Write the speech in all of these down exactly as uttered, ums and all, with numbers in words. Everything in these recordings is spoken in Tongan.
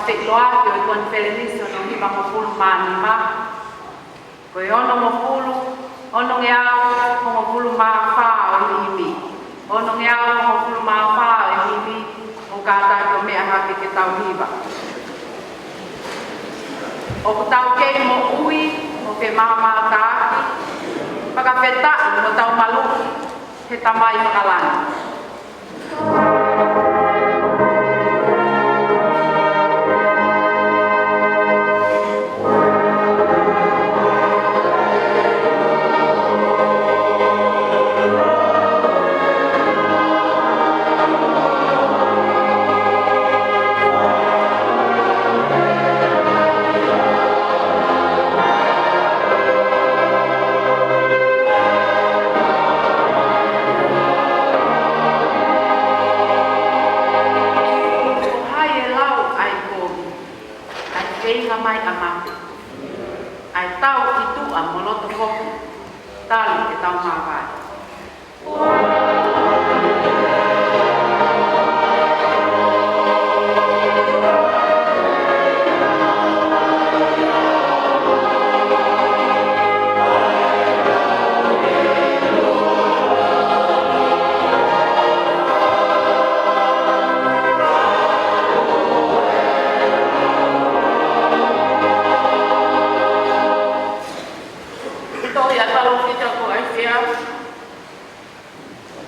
Feʻiloaki ʻo e konifelenisi hono hivangofulu mā nima. Ko e onongofulu, onongeau hongofulu mā fā ʻo e himi. Onongeau hongofulu mā fā ʻo e himi, ʻo kātaki ʻo meʻa hake ke tau hiva. ʻOku tau kei moʻui mo femāmātaaki, fakafetaʻi mo tau maluʻi he Tamai Fakalangi. Ko hai ʻe lau ʻa e kovi, ʻa e feinga mai ʻa mate, ʻa e tau ki tuʻa mo loto kovi, talu ke tau māvae. Tohi ʻa e palōfita ko ʻAisea,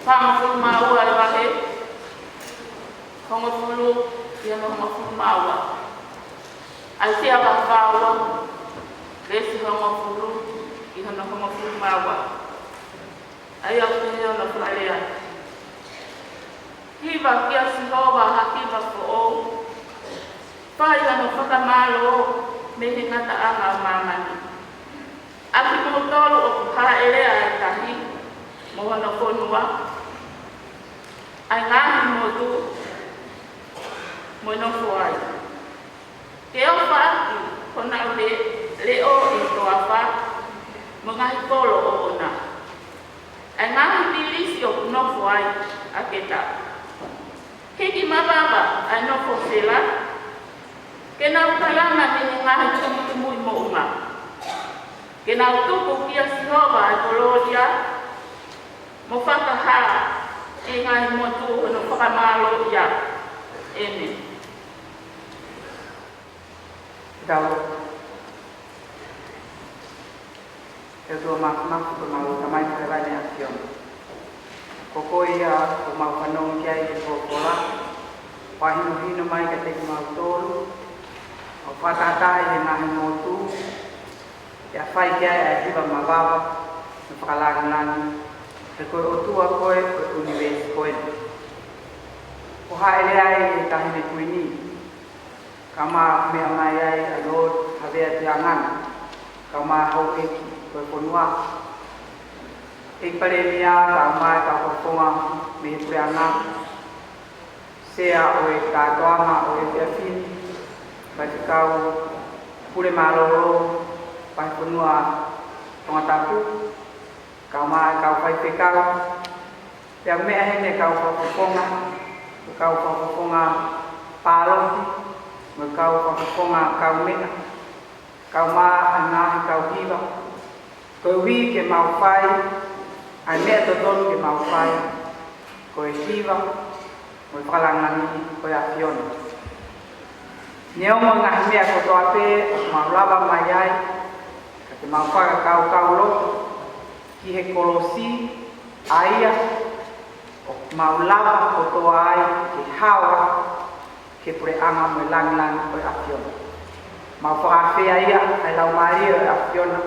fāngofulu mā ua ʻa e vahe, hongofulu ki hono hongofulu mā ua. ʻAisea vahe fā ua, veesi hongofulu ki hono hongofulu mā ua. ʻA ia ʻoku pehē hono fakalea: Hiva kia Sihova ha hiva foʻou, fai hano fakamālō mei he ngataʻanga ʻo māmani. ʻA kimoutolu ʻoku haʻele ʻa e tahi mo hono fonua, ʻa e ngaahi motu mo e nofo ai. Ke ʻofa ʻaki honau le-, leʻo ʻi he toafa mo e ngaahi kolo ʻoʻona, ʻa e ngaahi vilisi ʻoku nofo ai ʻa Keta. Hiki mavava ʻa e nofo Sela, ke nau kalanga mei he ngaahi tumutumu ʻi moʻunga. Ke nau tuku kia Sihova ʻa e kolōlia, mo fakahā ʻi he ngaahi motu hono fakamālōʻia. ʻĒmeni. Tau. ʻE ʻOtua Māfimafi, ko homau Tamai Fakalangi ʻa e ʻAfiona. Ko koe ia ʻoku mau fanongo ki ai he folofola, ʻoku fakahinohino mai kiate kimautolu, ʻo fakatahataha ʻi he ngaahi motu, pea fai ki ai ʻa e hiva mavava mo fakalāngilangi, he ko e ʻOtua koe ʻo e ʻunivēsi ko eni. Ko e haʻele ai ʻa e Taʻahine Kuini, kae ʻumaʻā ʻoku meʻa mai ai ʻa Lord Havea Tiangana, kae ʻumaʻā e houʻeiki ʻo e fonua, ʻEiki Palēmia, kae ʻumaʻā e kau fakafofonga mei he puleʻanga, Sea ʻo e kātoanga ʻo e efiafi ni, Faifekau Pule Mālōlō, Faifonua Tongatapu, kae ʻumaʻā e kau faifekau, pea meʻa heni e kau fakafofonga, e kau fakafofonga pāloti, mo e kau fakafofonga kaumeʻa, kae ʻumaʻā e ngaahi kau hiva. Koeʻuhi ke mau fai ʻa e meʻa totonu ke mau fai, ko e hiva mo e fakalāngilangi ʻo e ʻAfiona. Neongo e ngaahi meʻa kotoa pē ʻoku mau lava mai ai, ka te mau fakakaukau loto ki he kolosi, ʻa ia ʻoku mau lava kotoa ai ke hao atu ki he puleʻanga mo e lāngilangi ʻo e ʻAfiona. Mau fakaafeʻi ʻa e Laumālie ʻo e ʻAfiona,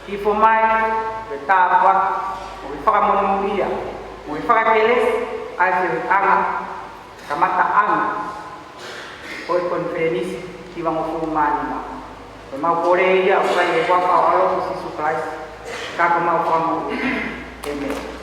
hifo mai, ke tāpuaki, mo ke fakamonūʻia, mo ke fakakelesi ʻa e feohiʻanga, kamataʻanga ʻo e konifelenisi hivangofulu mā nima. Ko ʻemau kole ia ʻoku fai ʻi he huafa ho ʻAlo ko Sīsū Kalaisi, ka ko homau Fakamoʻui. ʻĒmeni.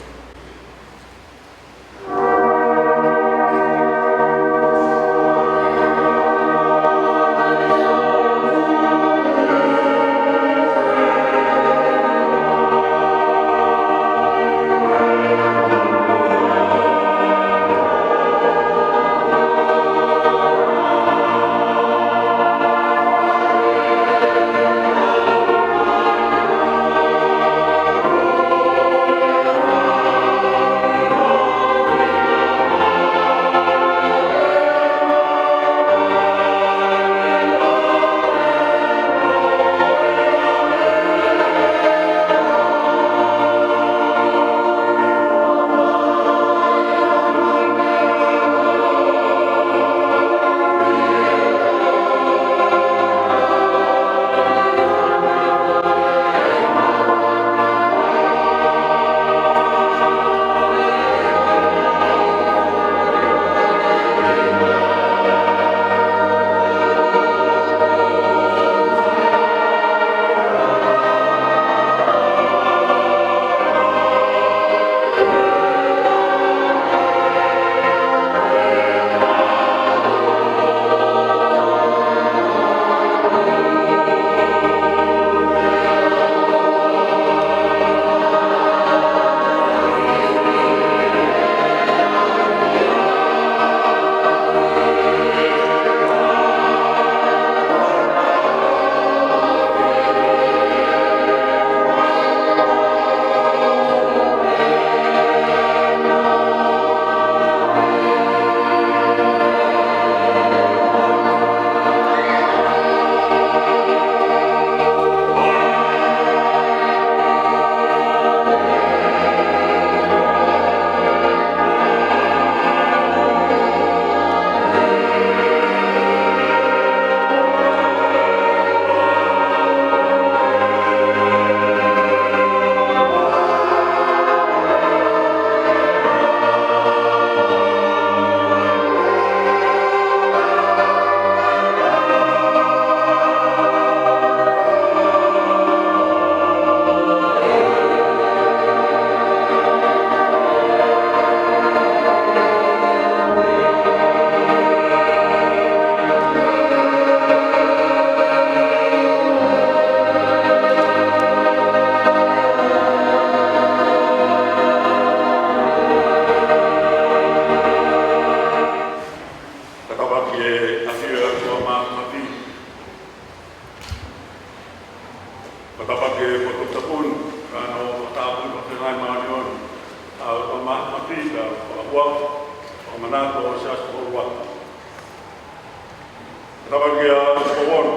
Tapa kia Tupou Ono,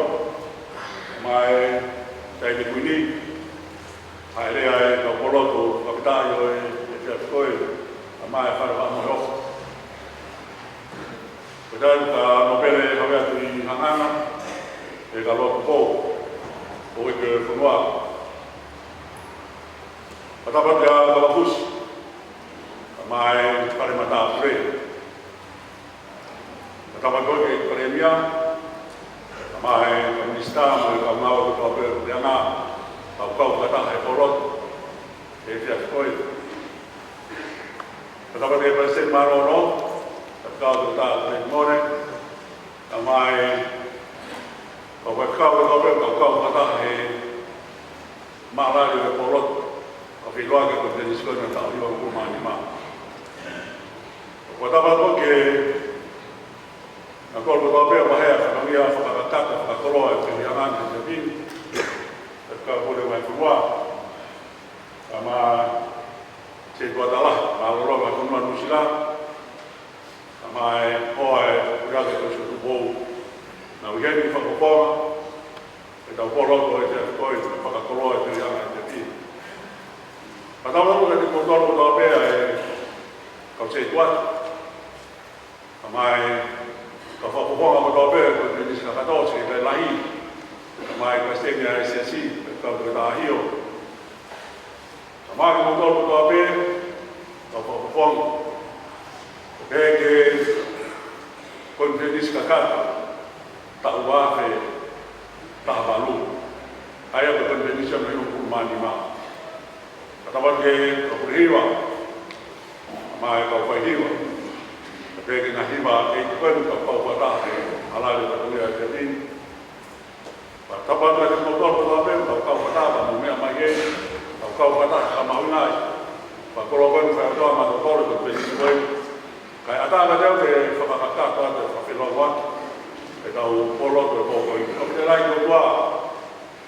mai Taʻahine Kuini, hāʻele ai kau polotu fakafetaʻi ʻo e efiafi ko ē, mai Fale Fakamoheofo. Ko e taimi ka nōpele hau atu ʻi Hanganga, ʻe ka loa Tupou, ʻo e ke fonua. Ka tapa kia Kavapusi, mai Fale Matāpule. Ka tapa ko ē ki he Palēmia, mai Minisitā mo e kau ngāue kotoa pē ʻo e puleʻanga, kau kau fakataha he polotu, he efiafi ko ē. Ka tapa ki he Palesiteni Mālōlō, ka tau tau tā ko e mone, mai kau faifekau kotoa pē, kau kau fakataha he mālali ʻo e polotu, ʻo feʻiloaki ko e Palesiteni Sikoni ʻo e taʻu hiva ʻo e ʻaho ni. Ko e tapa ko ē ki he ngaahi kolo kotoa pē ʻo e vaheʻanga fatongia fakakakato fakakoloa ʻo e Puleʻanga ʻi he efiafi ni, ʻa e kau pule mai fonua, ʻa e Setuata Lahi, Mālōlō Vahefonua Nuʻusila, mai ʻa e hoa ʻo e Puleʻanga ko Siaosi Tupou, naʻa ku ʻi heni fakafofonga ʻetau polotu ʻo e efiafi ko ē, fakakoloa ʻo e Puleʻanga ʻi he efiafi ni. Ka tau lau atu kiate kimoutolu kotoa pē ʻa e kau setuata, mai kau fakafofonga kotoa pē ʻo e Konifelenisi Kakato, Sekelitali Lahi, mai Palesiteni ʻa e Siasi, kau Toketā ʻAhio, mai kimoutolu kotoa pē, kau fakafofonga, ʻo pehē ki he Konifelenisi Kakato, taʻu ua afe taha valu, ʻa ia ko e Konifelenisi ʻo e hongofulu mā nima. Ka tapa ki he kau pule hiva, mai kau faihiva, ʻo pehē ki he ngaahi hiva ʻe tupenu kau kau fakataha he mālali ʻo e efiafi ni. Ka tapa atu kiate kimoutolu kotoa pē, kau kau fakataha, mou meʻa mai heni, kau kau fakataha, ka mahuʻinga ʻa e fakakoloa ko eni, fai ʻa e fakakoloa maʻatautolu ʻi he Konifelenisi ko ē. Kae ʻatā kiate au ke fakakakato atu e fakafeʻiloaki ʻetau polotu ʻo e pō ko eni. Ko e tēlai kotoa,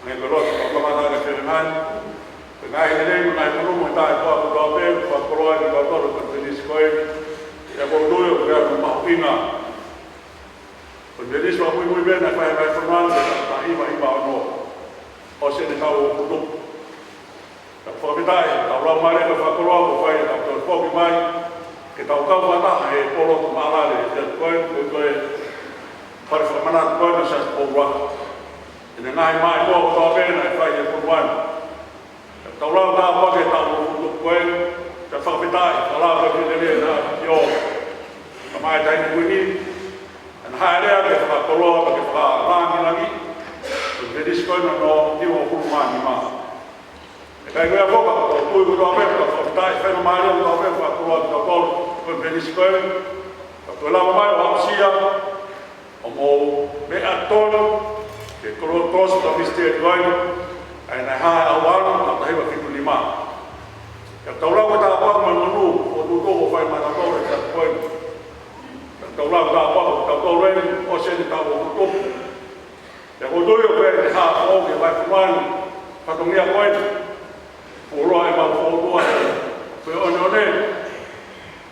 mai ko e lotu, kau kamata ke feʻengani, ko e ngaahi lelei mo e ngaahi monū mo e taʻetoa kotoa pē, fakakoloa ʻe kitautolu e Konifelenisi ko ē. ʻIo, ʻoku ou tui ʻoku ʻi ai hono mahuʻinga. Ko e Konifelenisi fakamuimui pē naʻe fai ʻe he Vahefonua ni, taʻu taha hiva hiva ono, ʻosi ʻene taʻu hongofulu tupu. Ka fakafetaʻi, tau lau mālie e fakakoloa kuo fai, tau toe foki mai ke tau kau fakataha he polotu mālali ʻo e efiafi ko ē, ko e, ko e fale fakamanatu ko ē ʻa Siaosi Tupou Ua. ʻI he ngaahi maʻimoa kotoa pē naʻe fai ʻe he fonua ni. Ka tau lau tāpuaki e taʻu hongofulu tupu ko ē, ka fakafetaʻi, ka lau ko e fili lelei ʻa e ʻAfio, ka mai Taʻahine Kuini, ʻa ʻene hāʻele ke fakakoloa, ke fakalāngilangiʻi e Konifelenisi ko eni hono hivangofulu mā nima. ʻIkai ko ia foki, ka tau tui kotoa pē, ka fakafetaʻi, faingamālie kotoa pē, fakakoloa kitautolu e Konifelenisi ko ē, ka toe lava mai ʻo aʻusia, ʻo mou meʻa tonu ki he kolo-, kolosi ʻo e Misiteli ko ē, ʻa ia naʻe hā he ʻaho ʻalu, taʻu taha hiva fitu nima. Ka tau lau e tāpuaki mo e monū fokotuʻutuʻu kuo fai maʻatautolu he efiafi ko ē. Ka tau lau e tāpuaki kiate kitautolu eni, ʻosi eni e taʻu hongofulu tupu. ʻIo, ʻoku ou tui ʻoku ʻi ai e hā foʻou ki he Vahefonua ni, fatongia ko eni, fuoloa ʻemau fōtunga, ko e ʻoneʻone,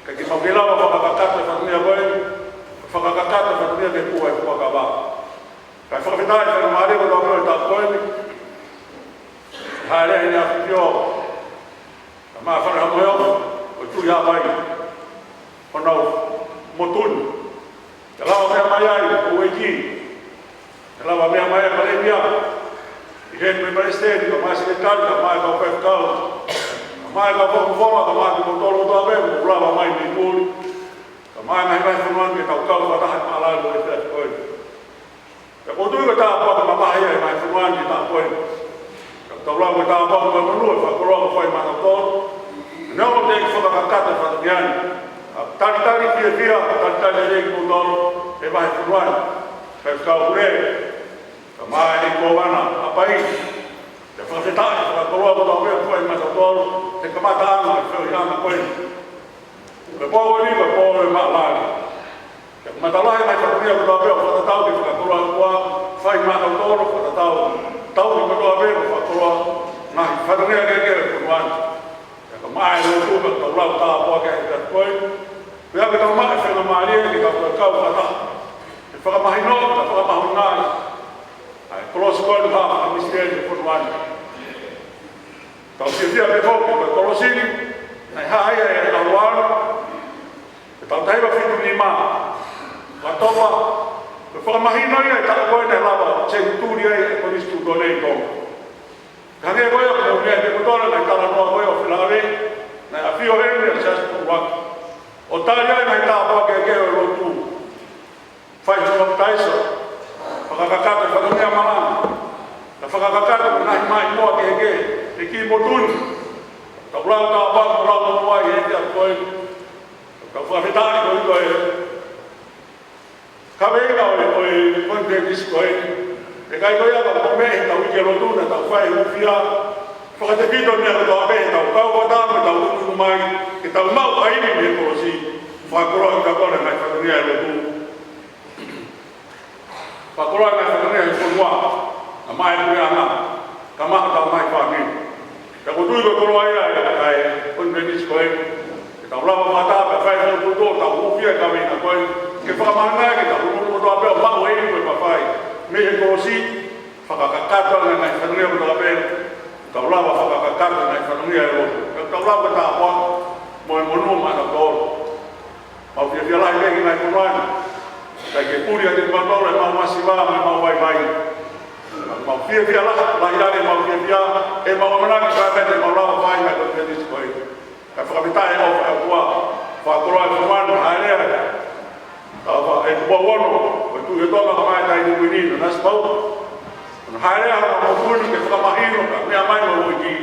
ka ʻikai ke mau kei lava fakakakato e fatongia ko eni, fakakakato e fatongia ke pua e fuakava. Kae fakafetaʻi, faingamālie kotoa pē ʻo e taʻu ko eni, hāʻele ʻEne ʻAfio, ka mai Fale Fakamoheofo, ʻo tui ʻa e vai, ʻo nau motu ni. Ke lava meʻa mai ai, ʻo ueiki, ke lava meʻa mai ai Palēmia, ʻi heni mo e Palesiteni, ka mai Sekelitali, ka mai kau faifekau, ka mai kau fakafofonga, ka mai kimoutolu kotoa pē, mou lava mai mei muli, ka mai ngaahi Vahefonua ni ke tau kau fakataha he mālali ʻo e efiafi ko ē. ʻIo, ʻoku ou tui ko e tāpuaki mamahi ia ʻa e Vahefonua ni he taʻu ko eni. Ka tau lau ko e tāpuaki mo e monū e fakakoloa kuo fai maʻatautolu. Neongo ʻoku teʻeki fakakakato e fatongia ni, ka talitali fiefia, talitali lelei kimoutolu he Vahefonua ni. Faifekau Pule, ka mai Kōvana ʻa Paini. Ke fakafetaʻi, fakakoloa kotoa pē kuo fai maʻatautolu he kamataʻanga e feohiʻanga ko eni. Ko e pō ni, ko e pō ʻo e mālali. Ke matalahi e ngaahi fatongia kotoa pē ʻo fakatatau ki he fakakoloa kuo fai maʻatautolu, fakatatau, tau ki kotoa pē ʻo fakakoloa ngaahi fatongia kehekehe ʻo e fonua ni. Ke ka mai e lotu ka tau lau tāpuaki he efiafi ko ē. Pea ke tau maʻu e faingamālie ke tau kau fakataha he fakamahino, ka fakamahuʻingaʻi ʻa e kolosi ko eni, ha, ha misiteli ʻo e fonua ni. Tau fiefia pē foki ko e kolosi ni, naʻe hā ia he ʻaho ʻe taha hiva fitu nima ʻOkatopa, ko e fakamahino ia ʻo e taʻu ko ē naʻe lava senituli ai e Konisitūtone ʻi Tonga. Ka hangē ko ia ko e meʻa ʻoku mou meaʻi ʻi he motola, ngaahi talanoa ko ē ʻo Felāveʻi, naʻe ʻafio heni ʻa Siaosi Puluaki ʻo tali ai ngaahi tāpuaki kehekehe ʻo e lotu. Fai hono papitaiso, fakakakato e fatongia malanga, ka fakakakato mo e ngaahi maʻimoa kehekehe ʻi he kiʻi motu ni. Tau lau tāpuaki mo lau moʻua ʻi he efiafi ko ē. Tau fakafetaʻi koeʻuhi ko e kaveinga ʻo e, ʻo e konifelenisi ko eni. ʻIkai ko ia ka ko e meʻa ʻi heʻetau uike lotu naʻa tau fai hūfia, fakatefito e meʻa kotoa pē, tau kau fakataha mo ʻetau ʻunuʻunu mai, ke tau maʻu ha ivi mei he kolosi, fakakoloa kitautolu e ngaahi fatongia ʻo e lotu. Fakakoloa e ngaahi fatongia ʻo e fonua, kae maʻa e puleʻanga, kae maʻa hotau ngaahi fāmili. Pea ʻoku ou tui ko e koloa ia ʻa e, ʻa e konifelenisi ko eni, ke tau lava fakataha pea fai e fokotuʻutuʻu, tau hūfia e kaveinga ko ē, ke fakamahuʻingaʻi, ke tau ʻunuʻunu kotoa pē ʻo maʻu e ivi mo e mafai mei he kolosi, fakakakato e ngaahi fatongia kotoa pē, tau lava fakakakato e ngaahi fatongia ʻo e lotu. Pea tau lava tāpuaki mo e monū maʻatautolu. Mau fiefia lahi pē ki he ngaahi fonua ni. ʻIkai ke puli ʻiate kimautolu ʻemau masiva mo ʻemau vaivai. Mau fiefia lahi, lahi lahi ʻemau fiefia, ʻemau ʻamanaki kae pehē te mau lava fai e ngaahi konifelenisi ko ē. Kae fakafetaʻi e ʻofa ʻa e ʻOtua, fakakoloa e fonua ni, hāʻele ʻa e Tuʻi ʻo Tonga, kae maʻa e Taʻahine Kuini, Nanasipauʻu. Hāʻele ʻa e Tuʻi ʻo Tonga ke fakamahino, kae meʻa mai mo e houʻeiki,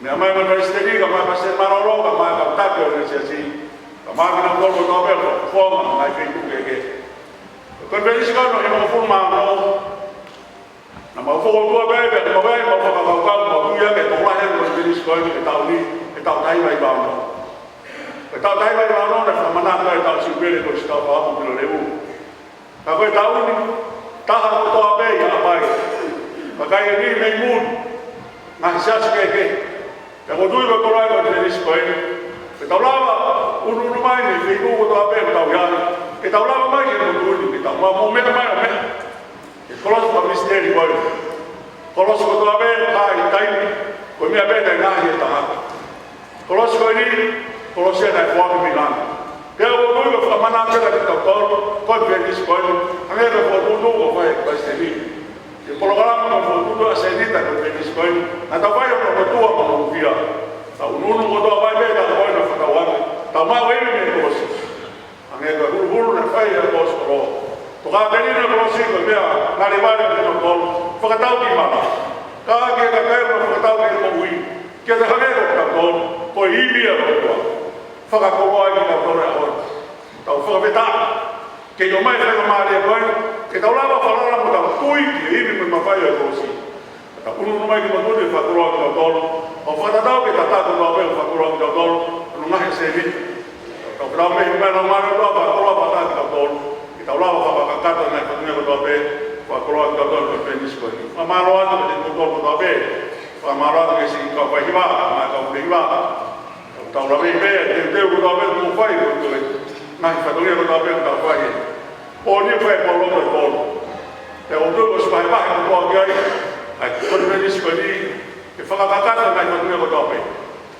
meʻa mai mo e palesiteni, kae maʻa e palesiteni mālōlō, kae maʻa e kau taki ʻo e siasi, kae maʻa kinautolu kotoa pē ʻoku fofonga mai feituʻu kehekehe. Ko e konifelenisi ko eni hono hongofulu mā ono, naʻa mau fokotuʻu pē, pea mau ʻai ʻemau fakakaukau, mau ui ia ke tokolahi e konifelenisi ko eni he taʻu ni, he taʻu taha hiva hiva ono. He taʻu taha hiva hiva ono naʻe fakamanatu ai e taʻu siupeli ʻo e Siaosi Taufaʻahi Pilo Leu. Ka ko e taʻu ni, taha kotoa pē ia ʻa Haʻapai. Kakai ʻe niʻihi mei muli, ngaahi siasi kehekehe. Pea ʻoku ou tui ko e koloa ia ʻo e konifelenisi ko eni, ke tau lava ʻunuʻunu mai mei he feituʻu kotoa pē ʻoku tau ʻi ai, ke tau lava mai ki he motu ni, ke tau maʻu e meʻa mai ʻo meʻa. He kolosi fakamisiteli ko ē. Kolosi kotoa pē, ʻa e taimi, ko e meʻa pē naʻe ngaohi ʻe he tangata. Kolosi ko eni, kolosi ia naʻe foaki mei langi. Pea ʻoku ou tui ko e fakamanatu ia kiate kitautolu, konifelenisi ko eni, hangē ko e fokotuʻutuʻu kuo fai ʻe he palesiteni. Ko e polokalama ko e fokotuʻutuʻu ʻa e Sēnita ko e konifelenisi ko eni, naʻa tau fai hono lotua mo hono hūfia. Tau ʻunuʻunu kotoa pē, pea ko ena fakatauange, tau maʻu e ivi mei he kolosi. Hangē ko e huluhulu naʻe fai ʻe he ʻAposetolo. Tokāteline e kolosi ko e meʻa ngalevale kiate kitautolu, fakatau ki mata. Ka ki he kakai ʻoku nau fakatau ki he moʻui, ke tau hangē ko kitautolu, ko e ivi ia ʻo e ʻOtua. Fakakoloa ai kitautolu he ʻaho ni. Tau fakafetaʻi. Ke ʻomai e faingamālie ko ē, ke tau lava falala mo tau tui ki he ivi mo e mafai ʻo e kolosi. Ka tau ʻunuʻunu mai ki he motu ni, fakakoloa kitautolu. ʻO fakatatau ki he tataki kotoa pē, fakakoloa kitautolu, hono ngaohi ʻe he Sēnita. Tau fakatau mei he meʻa naʻe ʻomai ʻe he ʻOtua, fakakoloa fakataha kitautolu. Ke tau lava fakakakato e ngaahi fatongia kotoa pē, fakakoloa kitautolu he konifelenisi ko eni. Fakamālō atu kiate kimoutolu kotoa pē. Fakamālō atu ki he siʻi kau faihiva, mo e kau faihiva. Tau lave pē, teuteu kotoa pē ʻoku mou fai, ko e ngaahi fatongia kotoa pē ʻoku tau fai. Pō ni fai pō loto e pō. Pea ʻoku ou tui kuo ʻosi vahevahe kotoa ki ai ʻa e konifelenisi ko eni, ke fakakakato e ngaahi fatongia kotoa pē.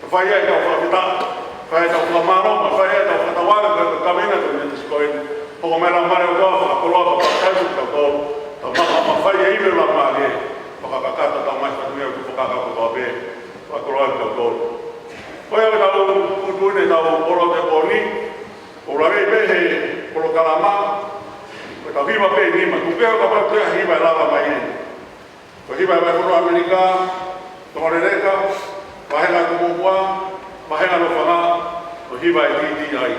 Ka fai ai ʻetau fakafetaʻi, fai ai ʻetau fakamālō, mo fai ai ʻetau fakatauange, ko e kaveinga e konifelenisi ko eni. Hoko mai e Laumālie ʻo e ʻOtua ʻo fakakoloa, fakakakato kitautolu, tau maʻu ha mafai ʻe he ivi ʻo e Laumālie, fakakakato ʻetau ngaahi fatongia ʻoku fakakakato kotoa pē, fakakoloa kitautolu. Ko ia ʻetau tuʻutuʻuni ʻetau pō loto e pō ni, ʻoku lave pē he polokalama, ko ʻetau hiva pē ʻe nima, ʻoku kehe kapau ko e hā e hiva ʻe lava mai ai. Ko e hiva ʻa e Vahefonua ʻAmelika, Tonga Leleka, Vāhenga Tumuʻa, Vāhenga Lofanga, ko e hiva ʻe T T I.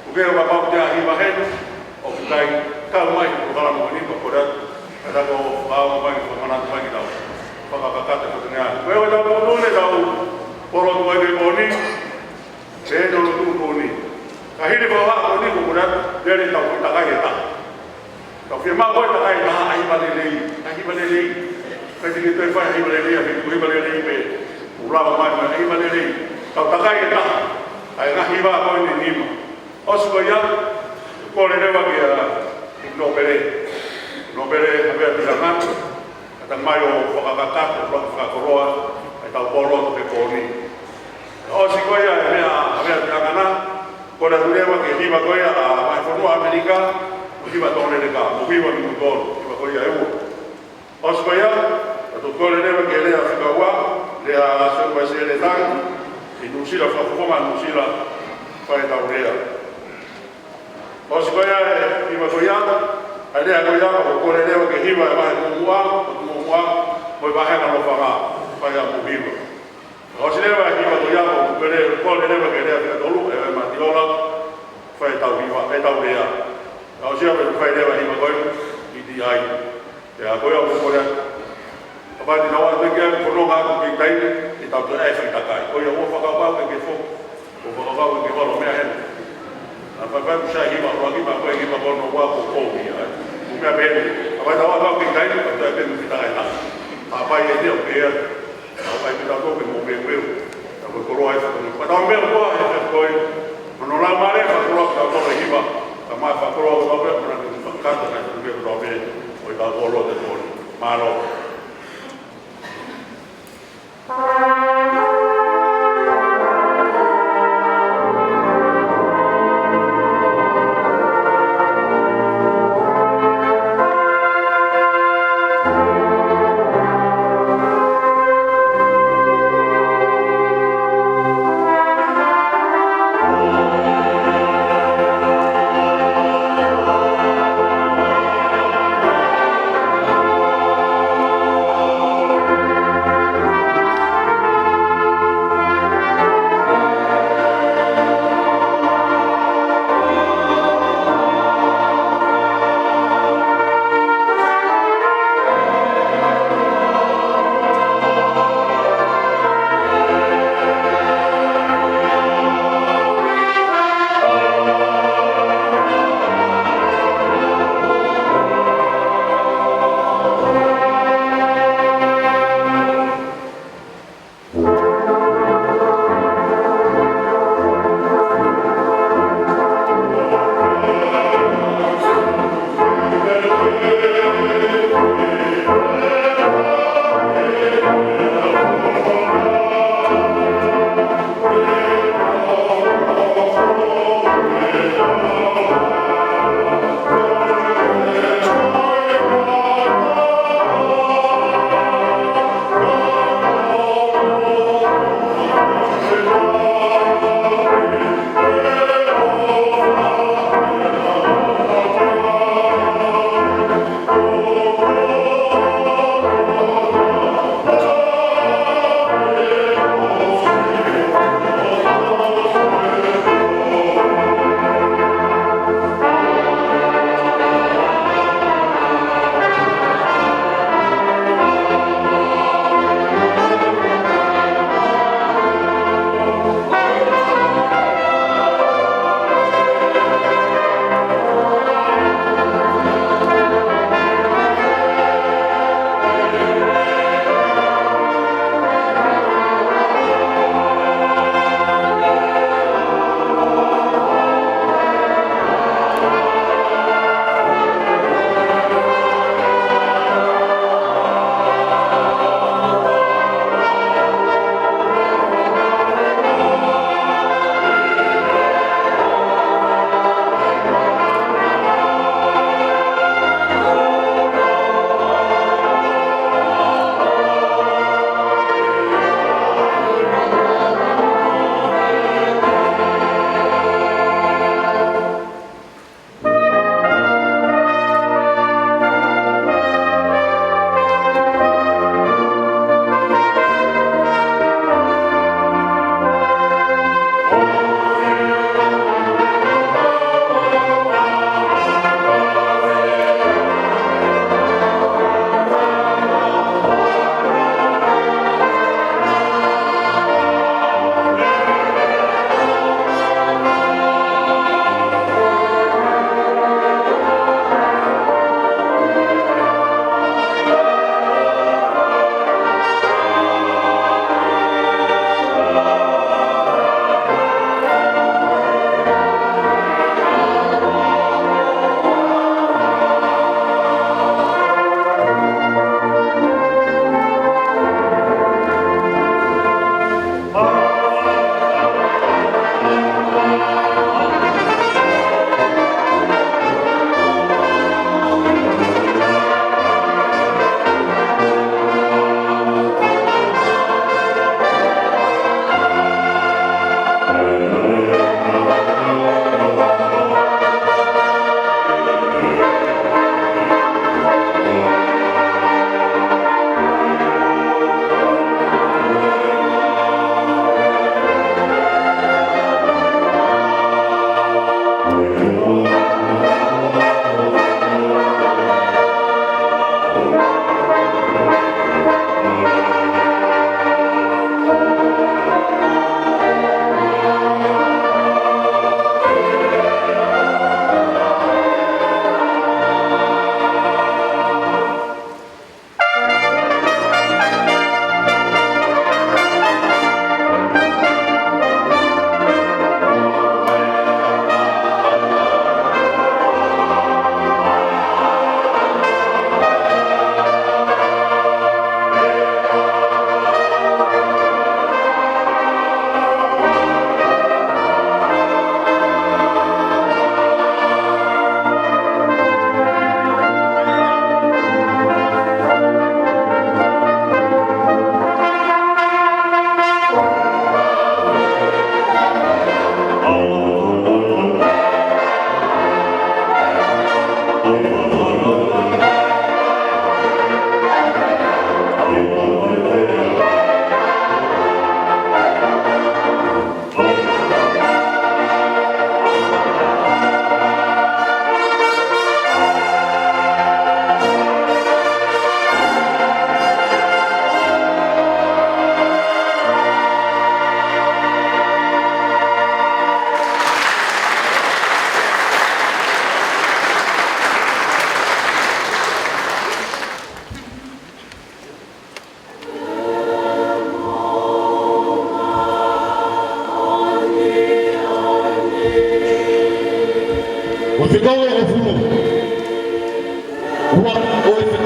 ʻOku kehe kapau ko e hā e hiva heni, ʻoku ʻikai kau mai he polokalama ko eni, pea kole atu, kae ʻatā ke fakaongo mai, fakamanatu mai kiate kitautolu. Fakakakato e fatongia. Ko ia ʻetau tuʻutuʻuni ʻetau pō loto e pō ni, pea ʻi he lotu ko eni. Ka hili e fakahā ko eni, ʻoku ou kole atu, lele ʻetau foʻi takai ʻe taha. Tau fiemaʻu ko e takai ʻe taha, ʻa e hiva lelei, ʻa e hiva lelei. ʻIkai te ke toe fai ha hiva lelei, ʻa e hiva lelei pē. ʻOku lava mai mo e hiva lelei. Tau takai ʻe taha, ʻa e ngaahi hiva ko eni ʻe nima. ʻOsi ko ia, kole leva kia, ki Nōpele. Nōpele Havea Tiangana, ka tau mai ʻo fakakakato, ʻo fakakoloa ʻetau pō lotu he pō ni. ʻOsi ko ia e meʻa Havea Tiangana, kole atu leva ki he hiva ko ia ʻa e Vahefonua ʻAmelika, ʻo hiva Tonga Leleka, mo hiva ni mo tolu, hiva ko ia ʻe ua. ʻOsi ko ia, ʻoku ou kole leva ki he lea fika ua, lea ʻa Sir Wesley Tangi, ʻi Nuʻusila, fakafofonga Nuʻusila, fai ʻetau lea. ʻOsi ko ia e hiva ko ia, ʻa e lea ko ia, ʻoku ou kole leva ki he hiva ʻa e vahe muʻomuʻa, ʻo muʻomuʻa, mo e vahenga Lofanga, fai ʻa e hiva. ʻOsi leva e hiva ko ia, ʻoku ou kole, kole leva ki he lea fika tolu, ʻa e Matiola, fai ʻetau hiva, ʻetau lea. ʻOsi ia pea fai leva e hiva ko ia, ʻi ti ai. Pea ko ia ʻoku ou kole atu. Kapau te nau ʻai ke u fononga atu ki he taimi, ʻe tau toe ʻai e fakatakai. Ko ia ʻoku ou fakakaukau ke ke fo-, ʻoku ou fakakaukau ke ke holo meʻa heni. ʻA e fai fai kuo sai e hiva ʻuluaki pea ko e hiva ko hono ua kuo ʻomi ai. Ko e meʻa pehē ni. Kapau te nau ʻai ke u taimi, ʻe tau toe ʻai pē mo e fakatakai na. Pea fai ʻe he ʻoku pehē atu. ʻOku ʻai pē ʻetau toʻo pē mo e peu. Tau koloa e fakatakai. Pea tau meʻa ko e fakatakai. Hono laumālie fakakoloa ʻetau toʻo e hiva. Ka mai fakakoloa ʻetau pē, mana ke fakakata ka ʻi he meʻa ʻoku tau pehē. ʻOi tau koloa te koni. Mālō.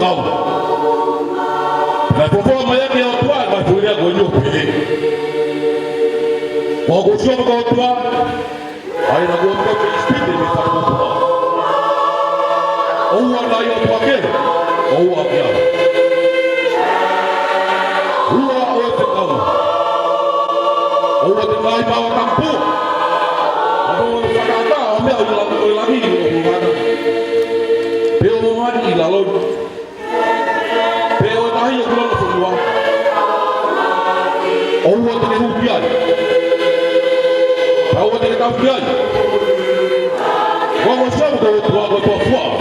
kau. Naʻe fofoa mai ʻaki ʻe he ʻOtua ʻa e ngaahi foʻi lea ko eni ʻo pehē: Ko hoku siovo ko e ʻOtua, ʻa ia naʻa ku ʻomi koe mei ʻIsipite mei he fale pōpula. ʻOua naʻa ʻi ai ʻOtua kehe ʻo ua kiate au. Ua ʻo e fekau. ʻOua te ke ngāue maʻu ʻa e tamapua. ʻOua te ke fakaʻatā ʻa e meʻa ʻo e langi, ʻo e langi ʻi hoku ʻulungāanga, pe ʻo māmani ʻi lalo ni, pe ʻo e tahi ʻoku ʻi lalo ʻo e fonua. ʻOua te ke hū ki ai, pea ʻoua te ke tau ki ai. Ko hoku siovo ko e ʻOtua, ko e ʻOtua foʻou.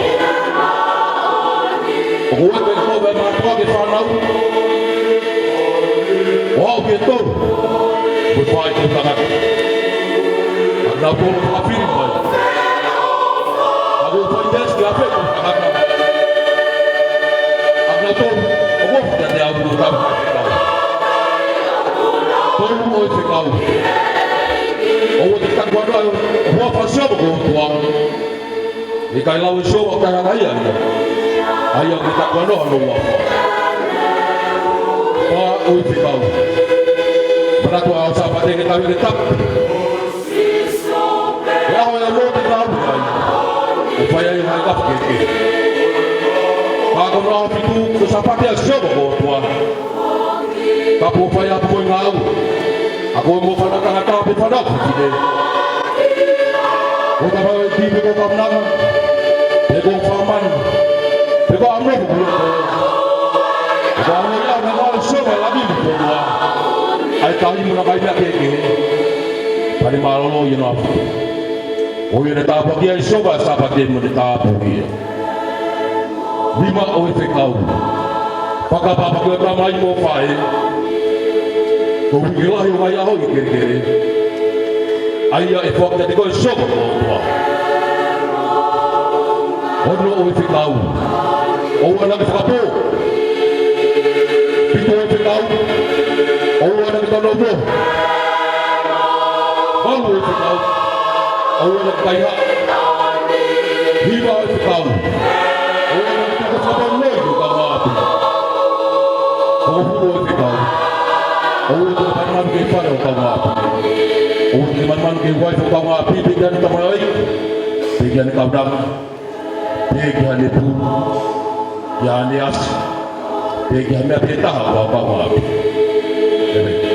ʻOku ʻikai ke ʻi ai ha mātuʻa ki he fānau, ʻo aʻu ki he tolu, ko e faʻē ʻo e tangata. ʻA ia naʻa ku fili mai ʻa hoku faʻē ʻo e tangata. ʻA ia naʻa ku fili ʻa e ʻOtua ʻo e fekau. Tolu ʻo e fekau. ʻOua te ke takuanoa ʻa e huafa ʻo e siovo ko e ʻOtua. ʻIkai lau ʻe Sihova ʻoku ʻikai hanga ia ia, ʻa ia ʻoku ke takuanoa hono huafa. Fā ʻo e fekau. Manatuʻi ʻa e ʻaho Sāpate ke tauhi ke tapu. Ko e ʻaho ia ʻoku te tauhi ai, ʻo fai ai ʻa e ngaahi fekehekehe. Ka ko hono ʻaho fitu ko e Sāpate ʻa Sihova ko e ʻOtua. Ka ʻoua ʻe fai ʻa e ʻapi ko e ngāue, ʻa koe mo ho fānau tangata pe fānau fefine, ko ho tamaioʻeiki pe ko ho kaunanga, pe ko ho fāmani, pe ko ha ʻamanaki ʻoku ʻi ai ʻa e ʻaho ia naʻe ngāue ai ʻa Sihova ʻi he langi mo e fonua, ʻa e tahi mo hono ngaahi meʻa kehekehe, pea ne mālōlō ʻi hono ʻaho fitu. Ko ia naʻe tāpuakiʻi ai ʻe Sihova ʻa e Sāpate mo ne tāpuakiʻi ia. Nima ʻo e fekau. Fakapapauʻi ʻe ho tamai mo ho faʻē, koeʻuhi ko e lahi ʻo e ngaahi ʻaho ʻi he kelekele, ʻa ia ʻe foaki kiate koe ʻe Sihova ko ho ʻOtua. Ono ʻo e fekau. ʻOua naʻa ke fakapō. Fitu ʻo e fekau. ʻOua naʻa ke taunoa. Valu ʻo e fekau. ʻOua naʻa ke kaihaʻa. Hiva ʻo e fekau. ʻOua naʻa ke tuku fakapō loi ki ho kaungāʻapi. Hongofulu ʻo e fekau. ʻOua te ke manumanu ki he fale ʻo ho kaungāʻapi. ʻOua te ke manumanu ki he uaifi ʻo ho kaungāʻapi, pe ki haʻane tamaioʻeiki, pe ki haʻane kaunanga, pe ki haʻane pū, ki haʻane ʻasi, pe ki ha meʻa pē taha ʻo ho kaungāʻapi. ʻĒmeni.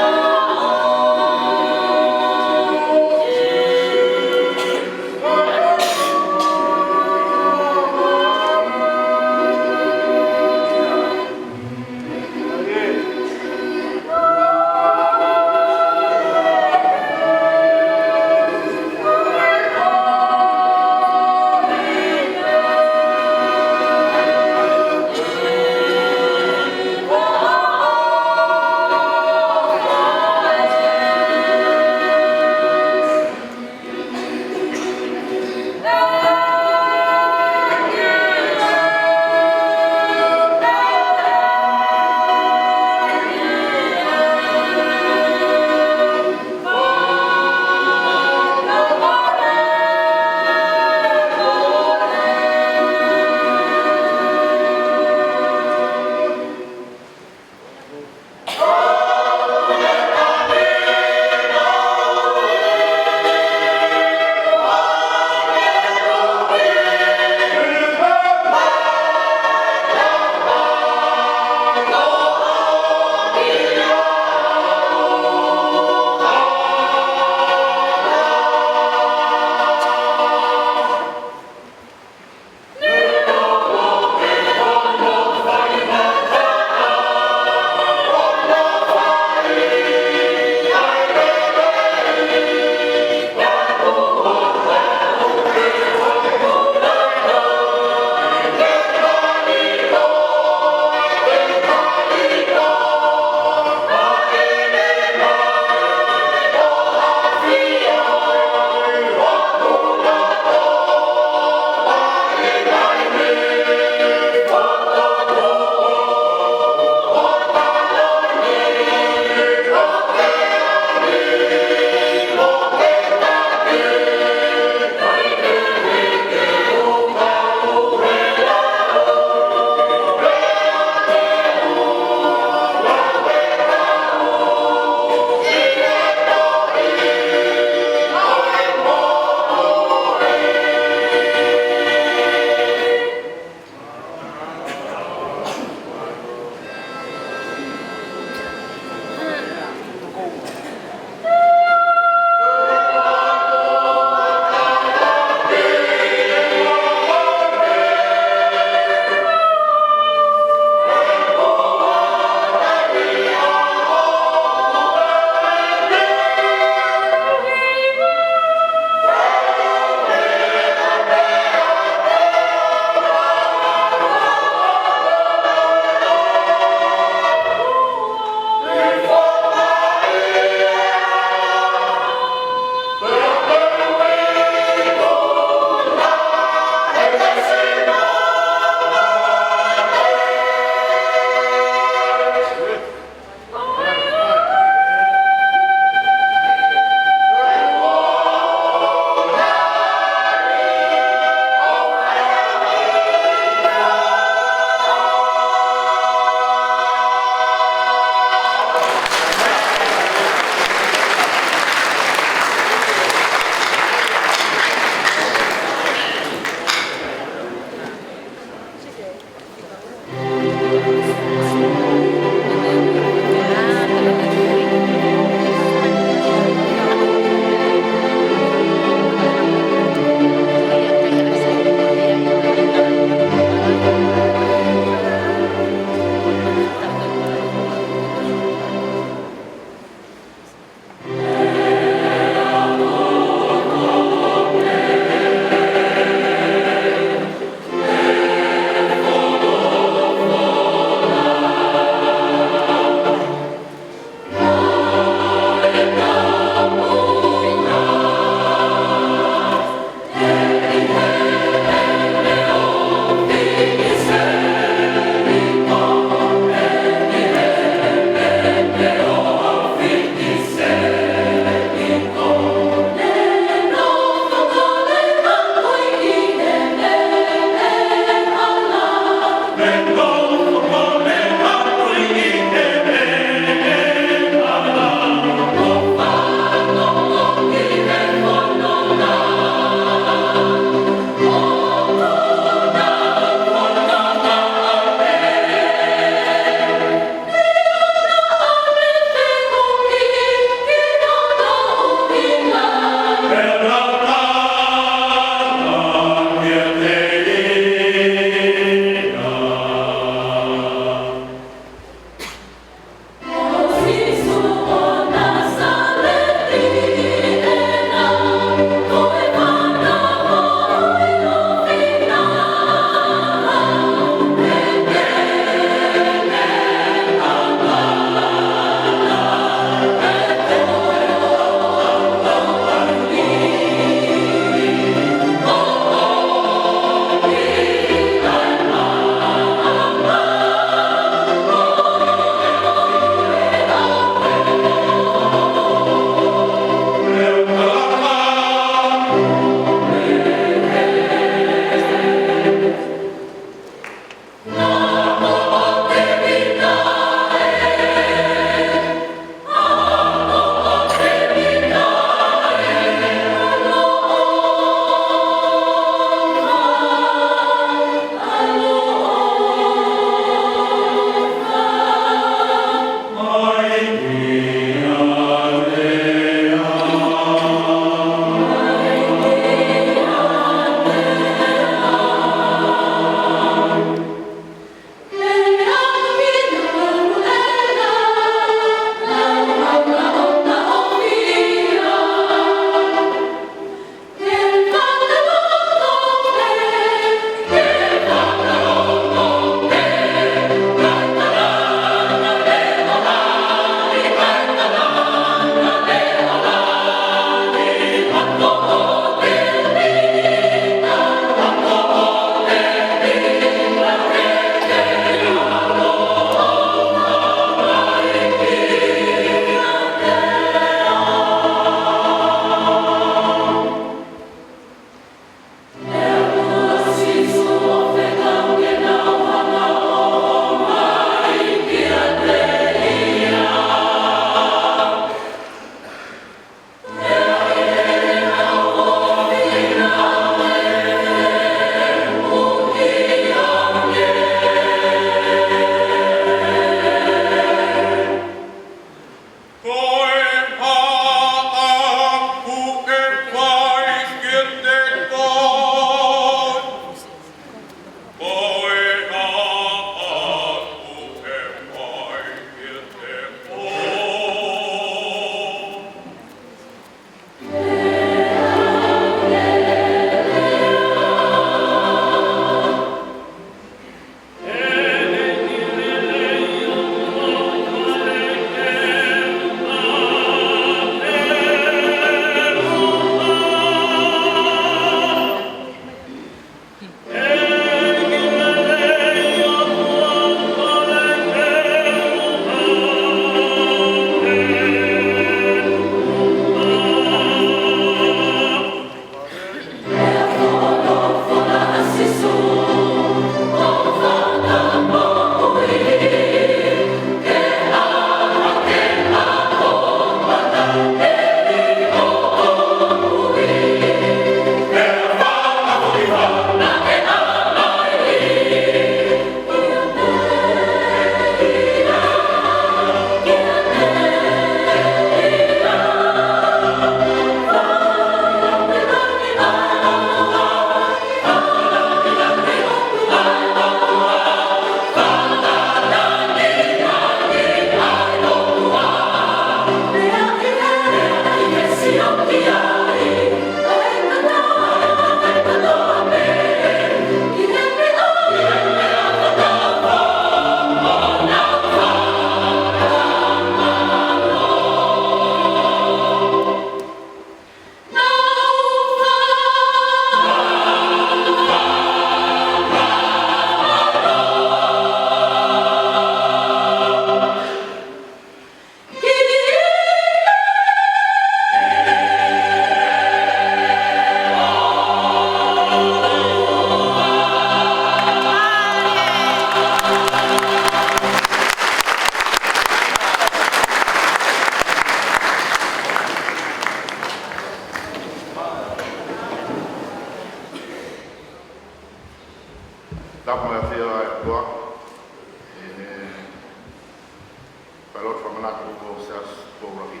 Pea lotu fakamanatu ki he Siasi Tupou Laki.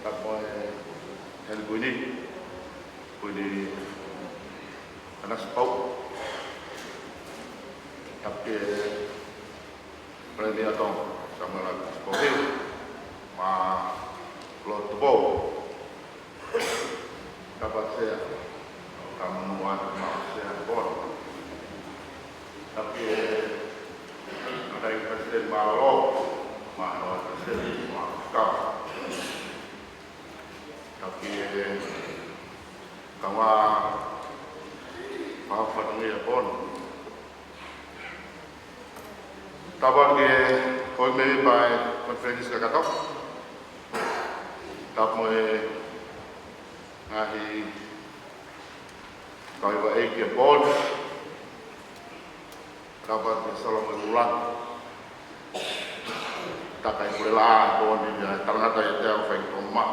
Tapu mo e Heli Kuini, Kuini Nanasipauʻu. Tapu ki he Palēmia Tonga, Samuela Sipauhiu, mo e Lord Tupou. Tapu Sea, tapu mo e Sea Board. Tapu ki he Vice President Mālōlō, mo e Vice President Mālōlō. Tapu ki he kau fatongia Board. Tapu ki he kau mēmipa ʻo e konifelenisi kakato. Tapu mo e ngaahi kau ʻeiki ʻo e Board. Tapu ki he Solo mo e Lula. Takai pule la Board ni ia talangata ia te au fai toma.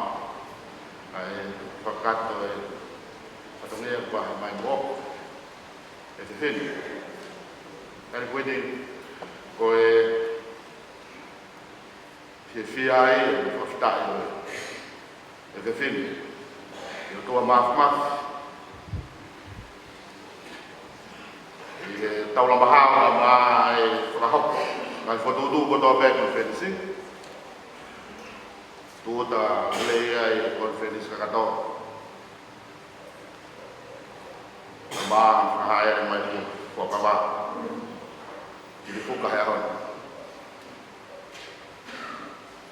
ʻA e fakakakato e fatongia ʻoku vahe mai mo e fefine. Heli Kuini, ko e fiefia ai ʻa e fakafetaʻi ʻo e fefine. ʻI he ʻOtua Māfimafi, ʻi he taulama hao mo e fakahoko ʻa e fokotuʻutuʻu kotoa pē ʻa e konifelenisi. Tūʻuta lelei ai e konifelenisi kakato. Mo e fakahāʻele mai ʻa e fuakava ʻi he fuka he ʻaho ni.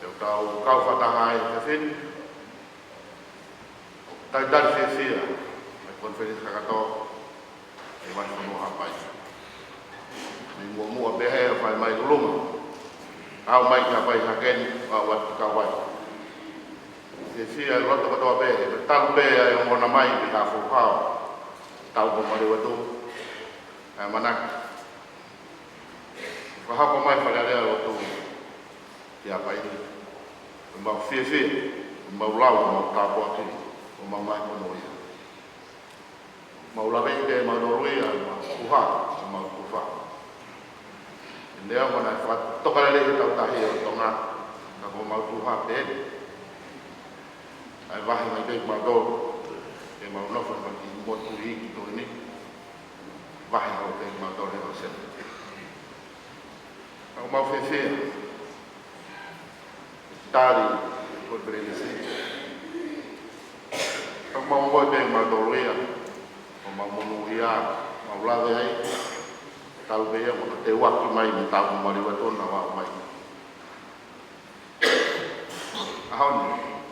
ʻOku tau kau fakataha ai he fefine. Talitali fiefia ʻa e konifelenisi kakato ʻi he Vahefonua Haʻapai. Mei muʻomuʻa pehē ʻo fai mai ʻi ʻolunga. Aʻu mai ki Haʻapai hake ni, ʻo aʻu atu ki Kauaʻi. Fiefia e loto kotoa pē, ʻo talu pē ʻa e ongona mai mei Haʻafoʻou, tau ko maliu atu. ʻA e manaki. Fakahoko mai Fale Alea ʻo e Lotu ki Haʻapai ni. ʻOku mau fiefia, ʻoku mau lau, ʻoku mau tāpuaki, ʻoku mau mai pono ia. Mau laveʻi pē mautolu ia, mau tuha, mau tufa. Neongo naʻe fakatoka lelei he tautahi ʻo Tonga, ka ko mau tuha pē. ʻA e vahe mai pē mautolu, ke mau nofo mai ki he motu iiki ko eni. Vahe holo pē mautolu he ʻosi. ʻOku mau fiefia. Tali, ko e konifelenisi. ʻOku mau ongoʻi pē mautolu ia. ʻOku mau monūʻia, mau lave ai. Talu pē ia, mau teuaki mai, mei tau maliu atu naʻa mau aʻu mai. ʻAho ni,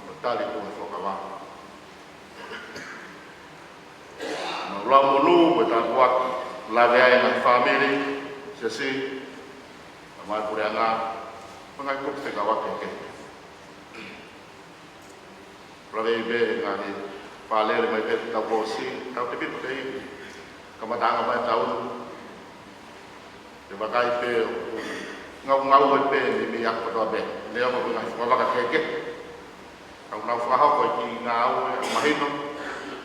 ʻo tali ko e fuakava. Mau lau monū, ko e tāpuaki, lave ai ngaahi fāmili, siasi, ʻa e ngaahi puleʻanga, mo e ngaahi kupu fekauʻaki kehe. Lave pē ngaahi fālele mai pē tau ʻosi, tautefito ki he kamataʻanga mai tau. Ke vakai pē ʻoku ngaungaue pē meimei ako kotoa pē. Neongo ko e ngaahi fuakava kehekehe. Ka ʻoku nau fakahoko e kiʻi ngāue ʻoku mahino,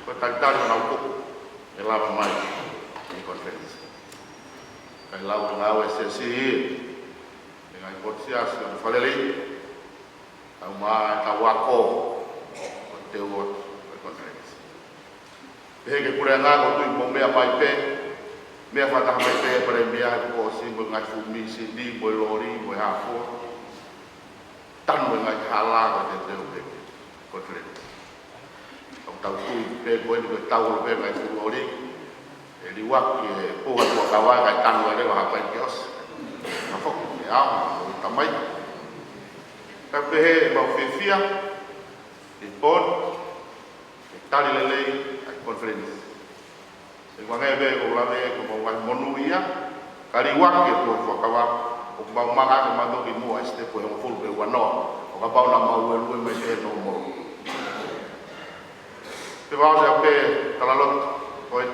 ko e talitali ʻo nau kupu ʻe lava mai ʻi he konifelenisi. Kae lau e ngāue siasi, e ngaahi potu siasi ʻo e Fale Alea. Tau mai, tau ako, ko e teu atu, ko e konifelenisi. Pehē ki he puleʻanga ʻoku tui mo e meʻa mai pē, meʻa fakataha mai pē, Palēmia, he kuo ʻosi mo e ngaahi fuʻu misini, mo e loli, mo e hā fua. Tanu e ngaahi hala ko e teuteu pē, konifelenisi. ʻOku tau tui pē ko eni ko e tau holo pē ngaahi fuʻu loli. ʻE liuaki e puha fuakava kae tanu e leva Haʻapai ke ʻosi. Ka foki ke ʻaonga ʻo tamai. Ka pehē ʻoku mau fiefia, ʻi he Board, ke tali lelei ʻa e konifelenisi. ʻE ʻuange pē ʻoku lave ʻoku mau ngaahi monūʻia, ka liuaki e puha fuakava, ʻoku mau manga ke mau toki muʻa e sitepu ʻe hongofulu pe uanoa, ʻo kapau naʻa mau ʻelue mai pē no moro. Pea ʻosi pē talaloto, ko e ʻi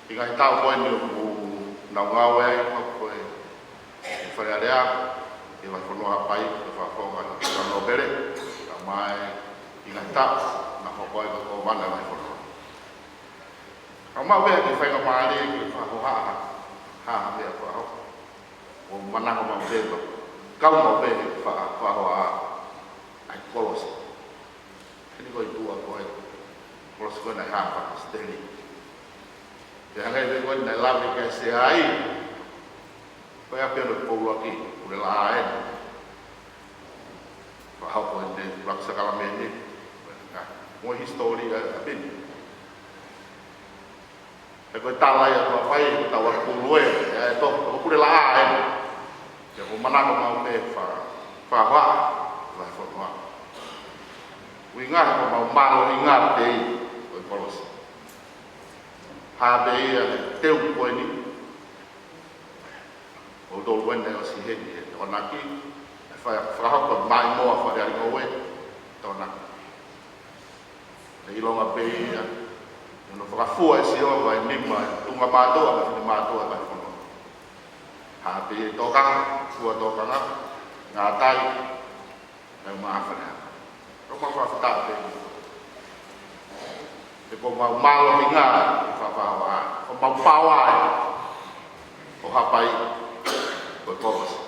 he ngaahi taʻu ko eni ʻoku nau ngāue ai, ko e Fale Alea, ʻi he Vahefonua Haʻapai, ʻi he fakafofonga ʻo e Nōpele, ka mai ʻi he ngaahi taʻu naʻe hoko ai ko e Kōvana ʻo e Vahefonua. Ka mau pē ki he faingamālie ke fakahohaʻa, ha, ha meʻa fakahoko. ʻOku manako maʻu pē, kau maʻu pē he fa-, faʻahoa ʻa e kolosi. Heni ko e tuʻa ko ē, kolosi ko ē naʻe hā ʻa Palesiteni. Pea hangē pē ko ē naʻe lave ki ai ʻa Sea, ko e ʻapi ʻo e Puluaki, Pulelaʻā ē. Fakahoko ʻene ʻuluaki sākalamēniti. Ka, mo e hisitōlia ʻapi ni. He ko e tala ia ʻa Haʻapai, ko e tau ʻa Pulu ē, ʻe tō, ko Pulelaʻā ē. Pea ʻoku manako maʻu pē fa-, faʻahoa, faʻahoa. ʻUhinga he ʻoku mau mālohinga pē ʻi he kolosi. Hā pē ia he teu ko eni. ʻOku tolu eni ʻosi heni he Tokonaki, ʻe fai fakahoko mai mo a fale ali mo e Tokonaki. ʻE ʻilonga pē ia, ʻi hono fakafua ʻe Sihova ʻa e nima, tuʻunga mātuʻa, mo e finemātuʻa ʻa e fonua. Hā pē ia tokanga, fua tokanga, ngātai, ʻa e maʻa fale. Ko mau fakafetaʻi pē. He ko mau mālohinga, faʻahoa, ko mau paoa ē. ʻO Haʻapai, ko e kolosi.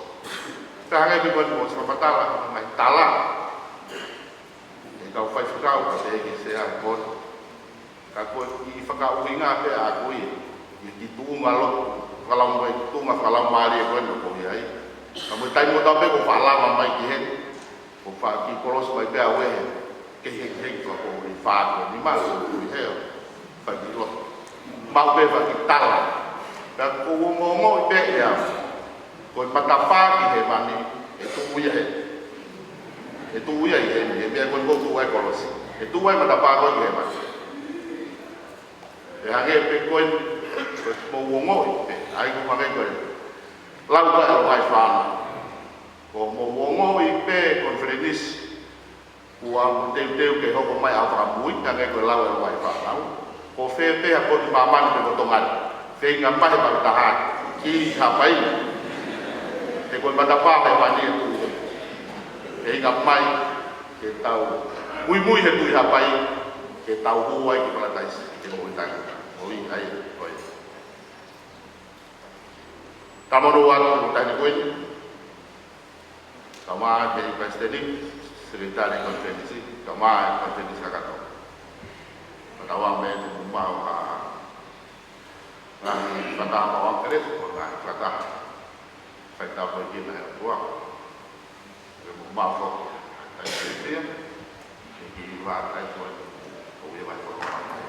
Pea hangē pē ko eni kuo ʻosi fakamatala, mai tala. ʻE kau faifekau, ka te ke Sea ko ē. Ka ko e kiʻi fakaʻuhinga pē ʻaku ia, ʻi he kiʻi tuʻunga lotu, fakalaumālie, tuʻunga fakalaumālie ko eni ʻoku ou ʻi ai. Ka mo e taimi ʻoku tau pē ʻoku faʻa lava mai ki heni, ʻoku faʻa kiʻi kolosi mai pē ʻa e uehe, kei he, he, he, ko e fā ko eni maʻu, ʻoku ou ʻi heni, faʻa kiʻi lotu. Maʻu pē faʻa kiʻi tala. Pea ʻoku ou ongoʻi pē ia. Ko e matapā ki hēvani, ʻe tuʻu ia he. ʻE tuʻu ia ʻi heni, he meʻa ko ē ʻoku tuʻu ai kolosi. ʻE tuʻu ai matapā ko ē ki hēvani. ʻE hangē pē ko eni, ko e mou ongoʻi pē, ʻa ia ko e hangē ko e. Lau ko ē ʻa e fānau. Ko mou ongoʻi pē konifelenisi. Kuo teuteu ke hoko mai ʻa e fakamui, hangē ko e lau ʻa e fānau. Ko fē pē ha potu māmani pe ko Tonga ni. Feinga mai he pāpā taha ki Haʻapai. He ko e matapā hēvani ʻe tuʻu. Feinga mai ke tau muimui he tuʻi Haʻapai, ke tau hū ai ki Palataisi, ke mo i tangi. ʻOi, ʻai, ʻoi. Talamonu atu, Taʻahine Kuini. Kae ʻumaʻā e Palesiteni, Sekelitali Konifelenisi, kae ʻumaʻā e Konifelenisi kakato. Fakatauange te mou maʻu ha ngaahi fakataha maʻu ange lesi, ko e ngaahi fakataha. Fai tāpuekina ʻe he ʻOtua. Te mou maʻu foki ha taimi fiefia, ke kiʻi vākai ko ē, ʻo ia mai ko e ʻOtua mai.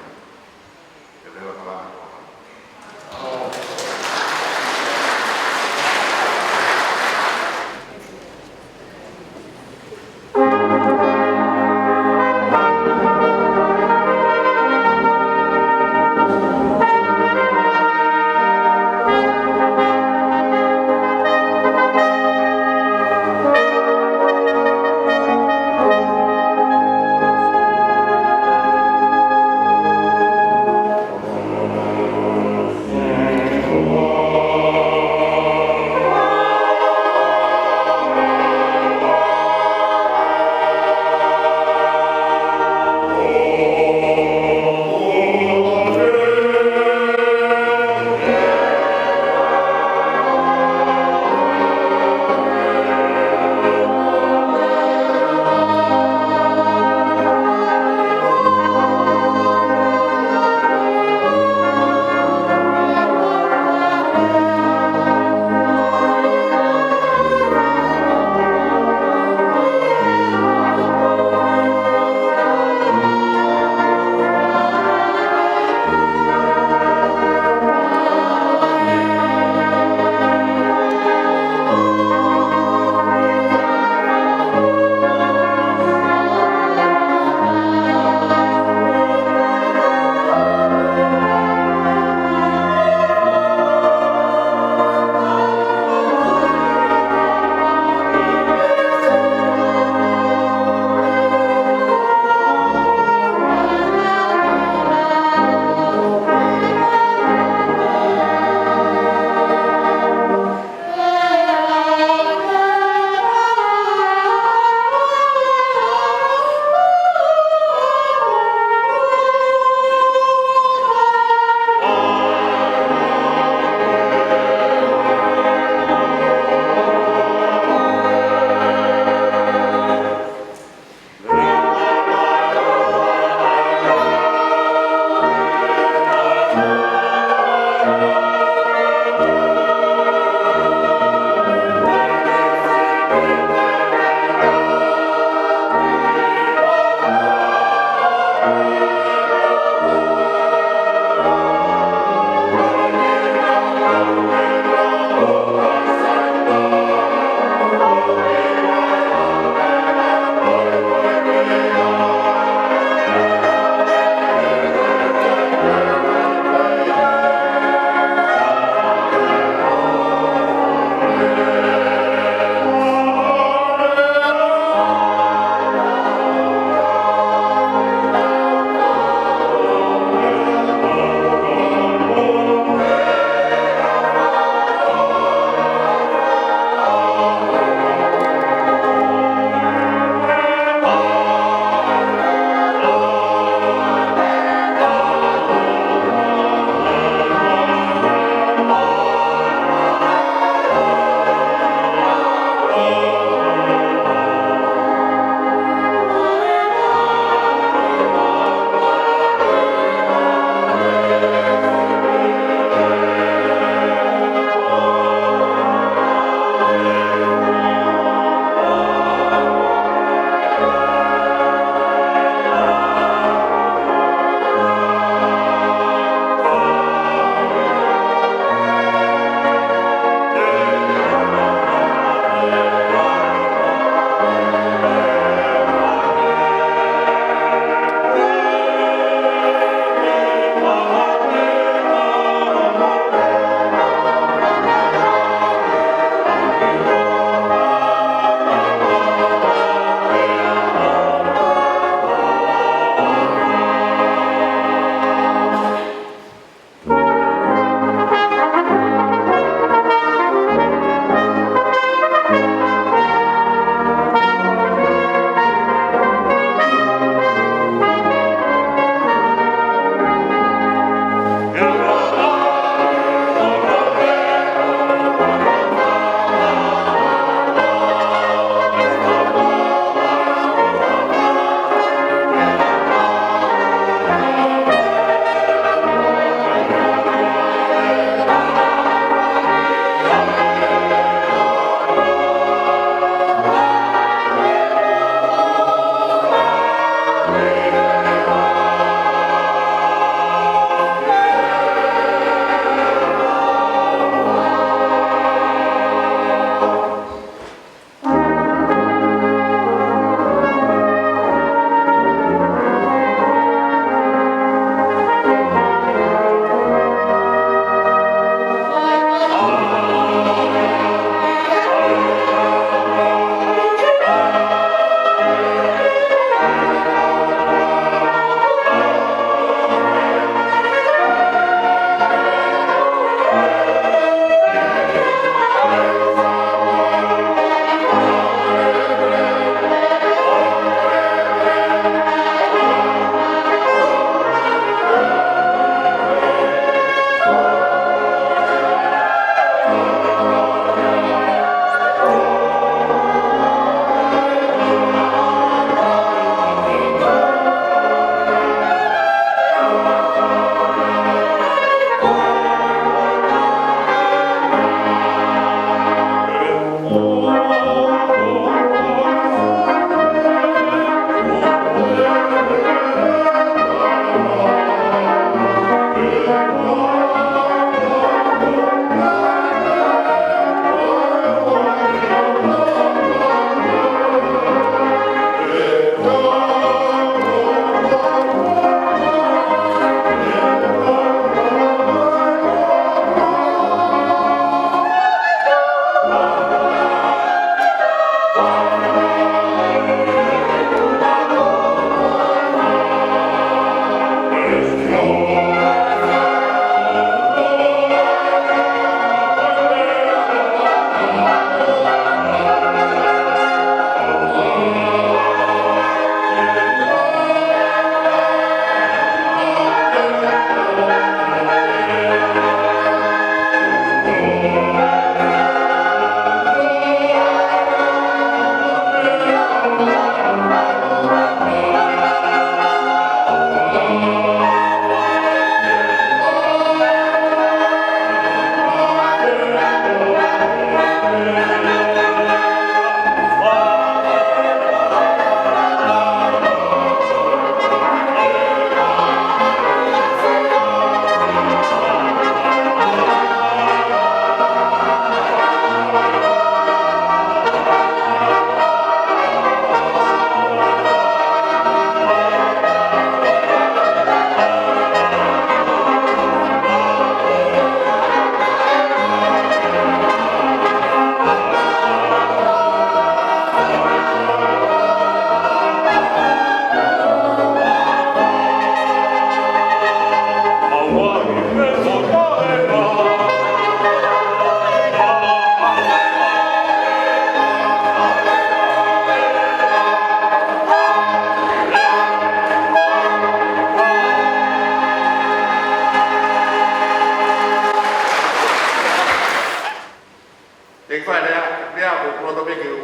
Te ke fai lea, lea ko e loto pē ke u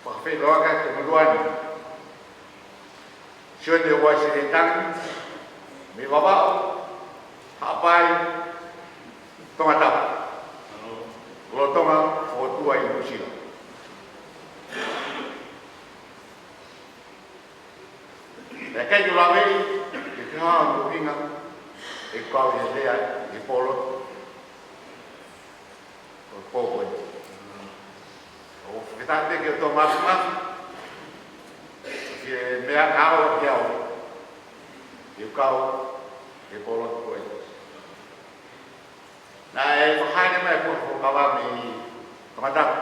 fakafeʻiloaki atu ki he motuʻa ni. Sione Uaisi Lētangi, mei Vavaʻu, Haʻapai, Tongatapu, lolotonga fokotuʻu ʻi Nuʻusila. Pea ʻikai ke u lave, ke ke hao no vinga, ʻe kau he lea, he pō lotu. Ko e pō ko ē. ʻOku ou fakafetaʻi pē ki he ʻOtua Māfimafi, ki he meʻa naʻa ʻoange kiate au, ke u kau he pō lotu ko ē. Naʻe fakahā mai e pō ko e kava mei Tongatapu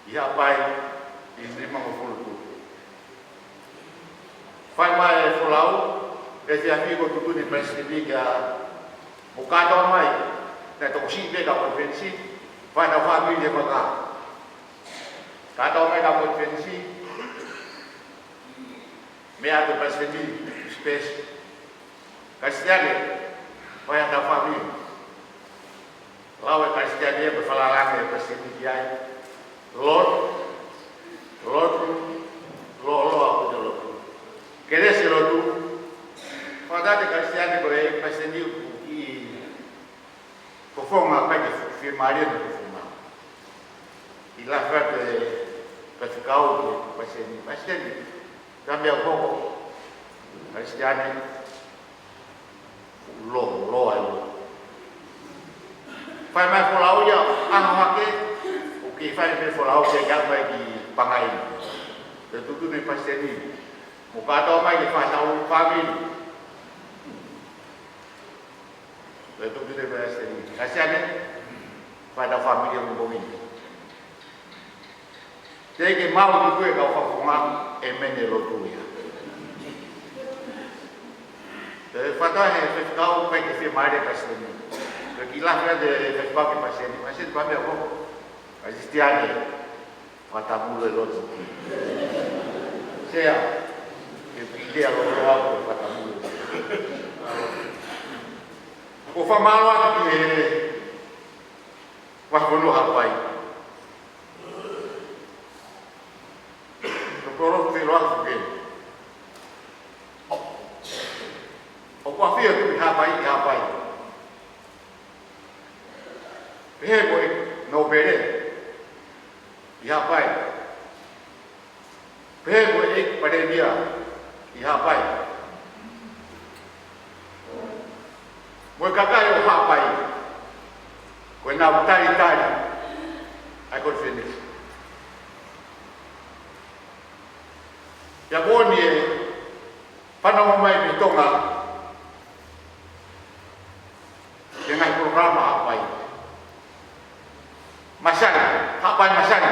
ʻi Haʻapai ʻi he nimangofulu tupu. Fai mai e folau, efiafi ko e tuʻutuʻuni e palesiteni kia, mou kātoa mai, naʻe tokosiʻi pē e kau konifelenisi, fai ʻetau fāmili he vaka. Kātoa mai e kau konifelenisi, meʻa atu e palesiteni, space. Kalisitiane, fai ʻetau fāmili. Lau e Kalisitiane ia, pea falala ange e palesiteni ki ai. Lotu, lotu, lōloa ʻo e lotu. Kelesi e lotu. Fakataha e Kalisitiane ko e palesiteni ʻoku ʻi he fofonga, ʻikai ke fiemālie ʻene fofonga. ʻI he lafaki atu e faifekau ki he palesiteni, palesiteni, ko e hā e meʻa ʻoku hoko? Kalisitiane, lōloa e lotu. Fai mai e folau ia, ʻaho hake, ʻoku kei fai pē e folau ke ʻalu mai ki Pangai. Pea tuʻutuʻuni e palesiteni, mou kātoa mai ke fai ʻetau fāmili. Pea tuʻutuʻuni e palesiteni, Kalisitiane, fai ʻetau fāmili ʻapongipongi ni. Teʻeki ke maʻu ʻe he kau fakafofonga, ʻe mene lotu ia. Pea fakataha e faifekau, ʻikai ke fiemālie e palesiteni. Pea kiʻi lafaki atu e faifekau ki he palesiteni, palesiteni, ko e hā e meʻa ʻoku hoko? Kalisitiane, fakatamulu e lotu. Sea, ke kiʻi lea lōloa ʻo fakatamulu e lotu. ʻOku ou fakamālō atu ki he Vahefonua Haʻapai. Ko e kolo filo atu ke. ʻOku ʻafio e Tuʻi Haʻapai ʻi Haʻapai. Pehē ko e nōpele ʻi Haʻapai. Pehē ko e ʻEiki Palēmia ʻi Haʻapai. Mo e kakai ʻo Haʻapai, ko ʻenau talitali ʻa e konifelenisi. Pea moʻoni e fanongo mai mei Tonga ki he ngaahi polokalama Haʻapai. Masani, Haʻapai masani.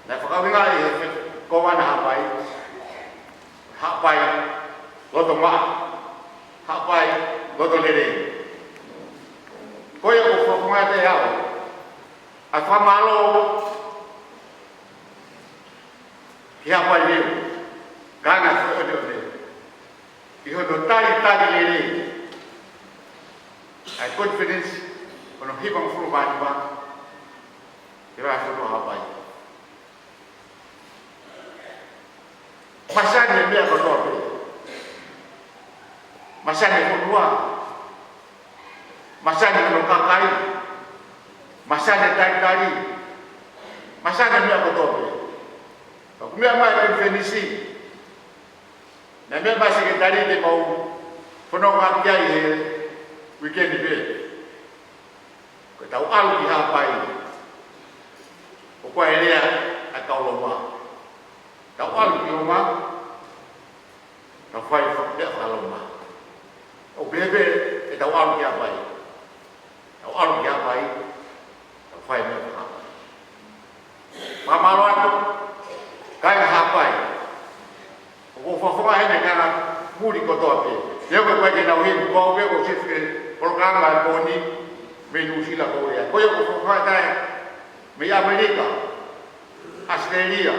Naʻe fakaʻuhingaʻi ʻe he fe-, kōvana Haʻapai, Haʻapai loto maʻa, Haʻapai loto lelei. Ko ia ʻoku ou fakafofongaʻi atu ʻe au ʻa e fakamālō ki Haʻapai leo, ka ʻoku ʻosi ʻosi ʻi hono talitali lelei ʻa e konifelenisi hono hivangofulu mā nima ʻi he Vahefonua Haʻapai. Masani e meʻa kotoa pē. Masani e fonua. Masani hono kakai. Masani e talitali. Masani e meʻa kotoa pē. Ka ʻoku meʻa mai e konifelenisi. Naʻe meʻa mai e sekelitali te mau fononga ki ai he uike ni pē. Ko ʻetau ʻalu ki Haʻapai, ʻoku ʻi ai e lea ʻa e kau Loma. Tau ʻalu ki Loma, tau fai fakameʻa faka-Loma. ʻOku pehē pē ʻetau ʻalu ki Haʻapai. Tau ʻalu ki Haʻapai, tau fai meʻa faka-Haʻapai. Fakamālō atu, kāinga Haʻapai. ʻOku ou fakafofonga heni e kāinga muli kotoa pē. Neongo ʻoku ʻikai ke nau heni, ko au pē ʻoku ou sio ki he polokalama he pō ni mei Nuʻusila ko ia. Ko ia ʻoku ou fakafofonga atu ai mei ʻAmelika, ʻAositelēlia,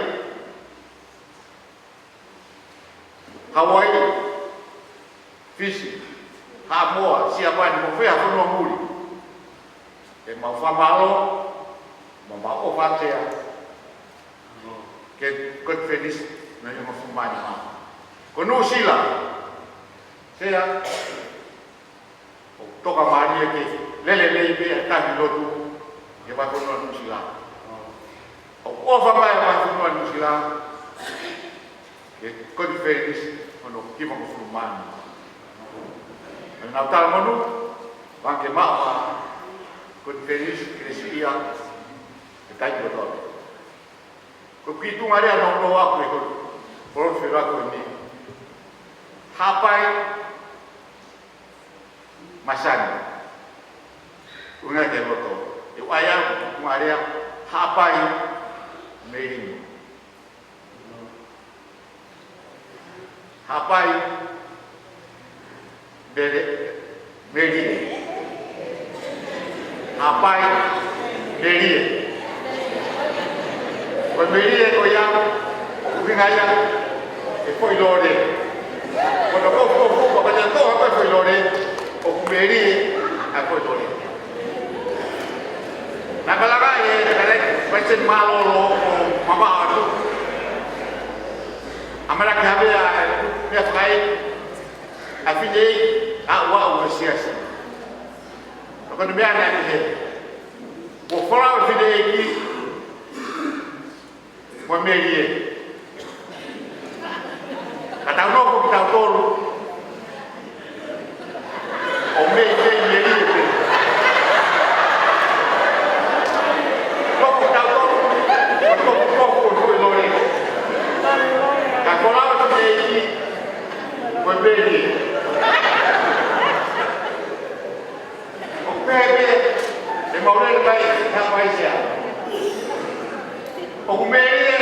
Hawaii, Fisi, Haʻamoa, Siapani, mo fē ha fonua muli. Ke mau fakamālō, mo mau ʻofa atu ki he konifelenisi naʻe hongofulu mā nima. Ko Nuʻusila, Sea, ʻoku toka mālie ke lele lelei pē ʻa e tahi lotu ki he vahefonua Nuʻusila. ʻOku ʻofa mai ʻa e vahefonua Nuʻusila ki he konifelenisi hono hivangofulu mā nima. Naʻa nau talamonū, hangē ko e maʻu ʻa e konifelenisi kelesiʻia he taimi kotoa pē. Ko e kiʻi tuʻunga lea nounou ʻaʻaku he ko e polosi fekau ko eni. Haʻapai masani. ʻUhinga ki he loto. ʻE ʻai au ki he tuʻunga lea, haʻapai melino. Haʻapai mele-, melie. Haʻapai melie. Ko e melie ko ia, ʻuhinga ia e foʻi lole. Ko hono kofukofu, ko e kofukofu ko e foʻi lole, ʻoku melie ʻa e foʻi lole. Naʻe kalanga ʻe he kalai, Palesiteni Mālōlō ʻo mamaʻo atu. ʻAmanaki ke havea e meʻa fakaʻeiki ʻa e fineʻeiki ʻa ʻUaʻu mo e Siasi. Ka ko e meʻa naʻe pehē, kuo folau e fineʻeiki mo e melie. Ka tau nofo kitautolu ʻo meimei melie pē. Nofo kitautolu ʻo nofo, nofo, nofo, nofo. Ka folau e fineʻeiki mo e melie. ʻOku pehē pē, ʻe mau lele mai, Haʻapai Sea. ʻOku melie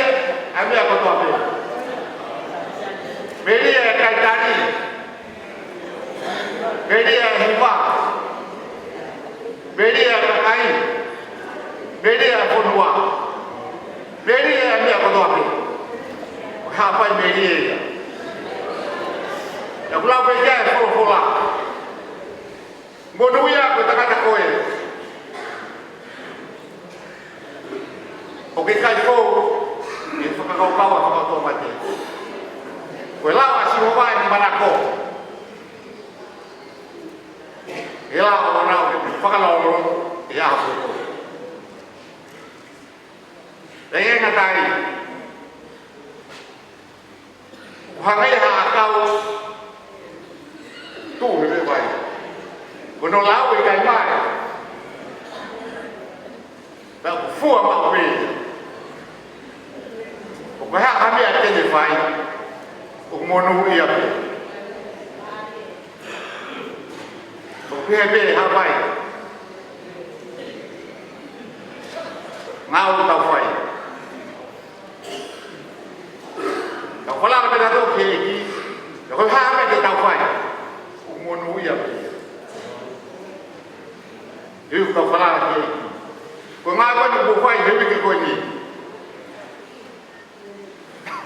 ʻa e meʻa kotoa pē. Melie ʻa e kakai. Melie ʻa e hiva. Melie ʻa e kakai. Melie ʻa e fonua. Melie ʻa e meʻa kotoa pē. Haʻapai melie ia. ʻOku lau pē ki ai e folofola. Monūʻia koe tangata koe ʻoku ʻikai fou ʻi he fakakaukau ʻa e fakaʻotuamate. Ko e lao ʻa Sihova ʻe manako. ʻE lao ʻo nau ke fakalolo ʻi he ʻaho kotoa. ʻE ngata ai. ʻOku hangē ha ʻakau tuʻu he meʻa vai. Ko hono lau ʻe ʻikai mae. Pea ʻoku fua maʻu pē ia. ʻOku ʻikai ha meʻa te ne fai. ʻOku monūʻia pē. ʻOku pehē pē Haʻapai. Ngāue ʻoku tau fai. Tau falala pē tautolu ki he ʻEiki, ka ko e hā e meʻa te tau fai, ʻoku monūʻia pē ia. He ʻoku tau falala ki he ʻEiki. Ko e ngāue ko eni ʻoku fai he uike ko eni.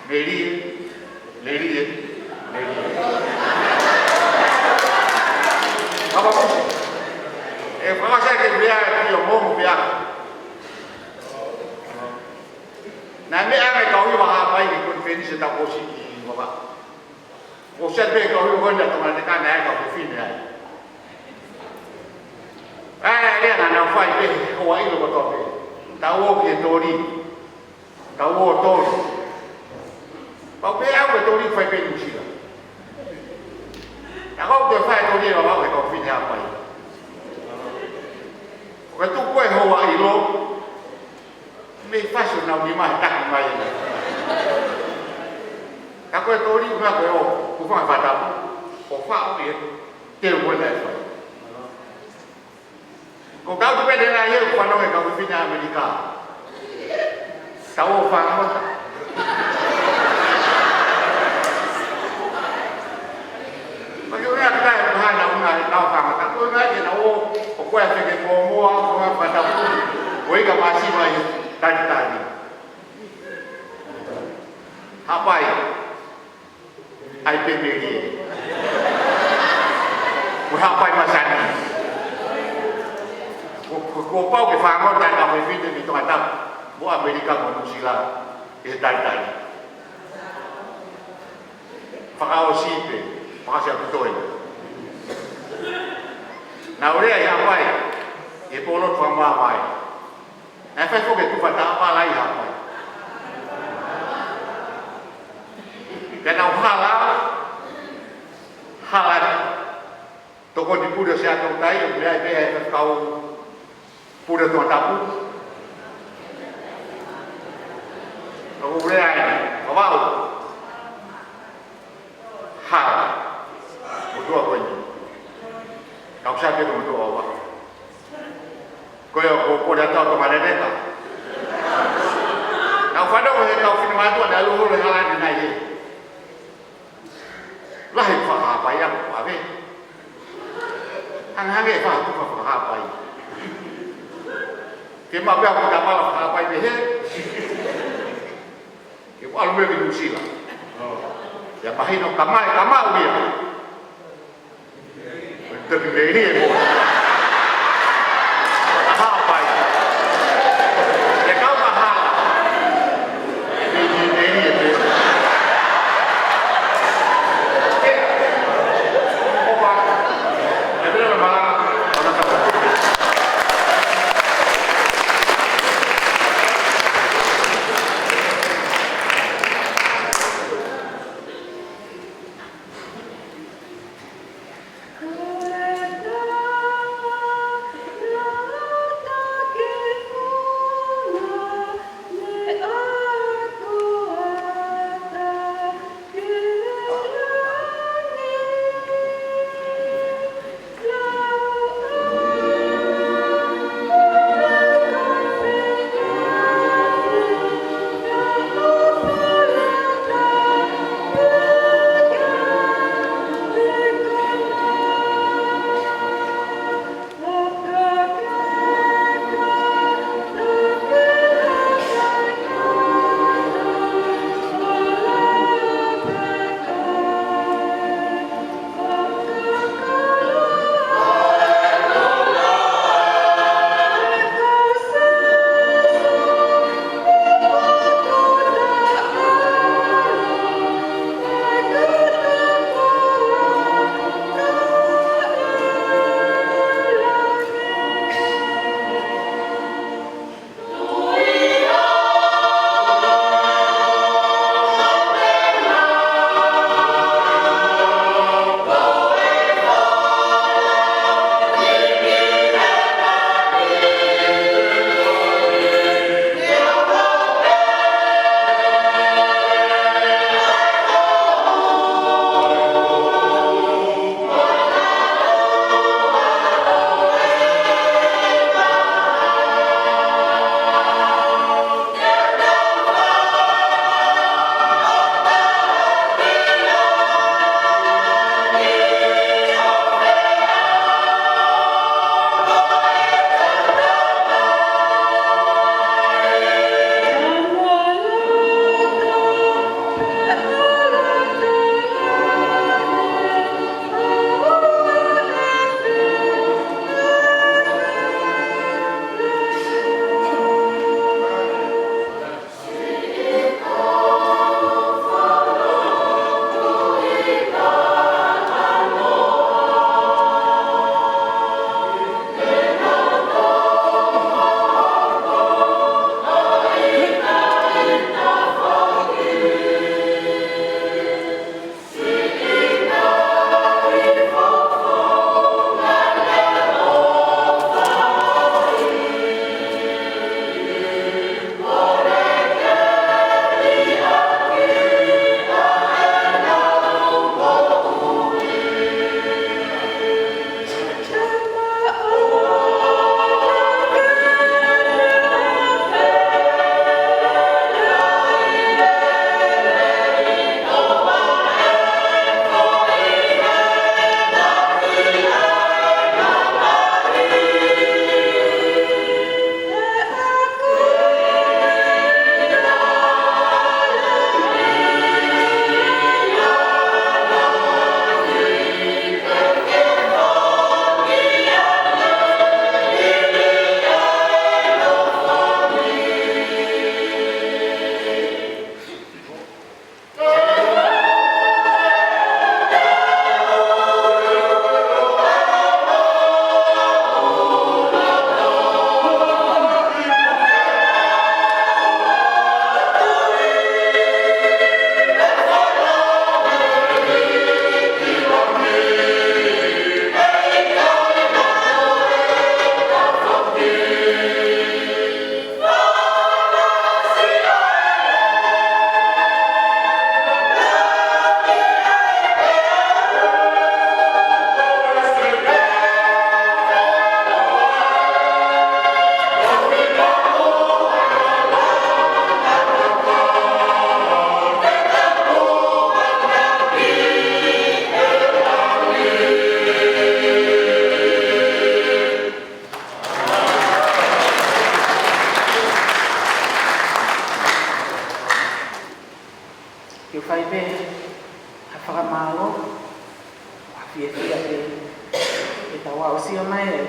Melie, melie, melie. Papa Kusi. ʻE fakasā ke meʻa e pio momo pea. Naʻe meʻa ange e kau hiva Haʻapai ki he konifelenisi taʻu kuo ʻosi ʻi Vavaʻu. Kuo ʻosi pē e kau hiva ko eni ʻa Tonga ni ka naʻe ʻi ai e kau fefine ai. ʻAi, ʻai, ʻai, naʻa nau fai pē, ʻo ʻilo kotoa pē. Tau ō ki he toli. Tau ō toli. Pau pē au e toli fai pē Nuʻusila. Naʻa ku toe fai toli ʻe Vavaʻu he kau fefine Haʻapai. ʻOku tuku e hoa ʻilo. Mei fasi ʻo nau nima he taki mai ena. Ka ko e toli ʻuhinga ko e ō, ʻo fanga fatapu, ʻo faʻo ʻi he teu ko ena ʻe fai. Ko e kau tupele na ia ʻoku fanongo he kau fefine ʻAmelika. Tau ō fanga mota. Maki ʻuhinga ki ai, ko e hā e ʻuhinga ʻetau fanga mota. Ko e ʻuhinga ke nau ō, ʻo ko e feke mōmoa, ko e fanga fatapu, ʻo ika māsiva ʻi he talitali. Haʻapai. ʻAi pē melie. Ko Haʻapai masani. Kuo, kuo, kuo pau ke fānau ʻa e kau fefine mei Tongatapu mo ʻAmelika mo Nuʻusila ʻi he talitali. Fakaʻosi pē, fakaʻosi ʻa e putoi. Naʻa ku lea ʻi Haʻapai, ʻi he pōlotu fakamāvae. Naʻe fai foki e tufa taʻavala ʻi Haʻapai. Pea naʻa ku hala, hala. Tokoni pule ʻo Siaʻatoutai, ʻo lea ai pē ʻa e kau pule Tongatapu. ʻO lea ai, Vavau. Hala. Motuʻa ko eni. Kau sake ko motuʻa Vavau. Ko ia ko, ko lea tau Tonga Leleka. Kau fanongo he kau finemātuʻa naʻe ʻalu holo he hala ni naʻe ʻi ai. Lahi e fakahapai ʻaku ʻave. Hangehangē e fakahapai. Ke ma pea ko ta mala fakahapai pehē. Ke ʻalu mai ki Nuʻusila. ʻIo mahino ka mai, ka mau ia. Toki mei ni e mo. Haʻapai. E kau ka hala. Mei ni, mei ni e mo. Ke. ʻO pa. E pila na mala.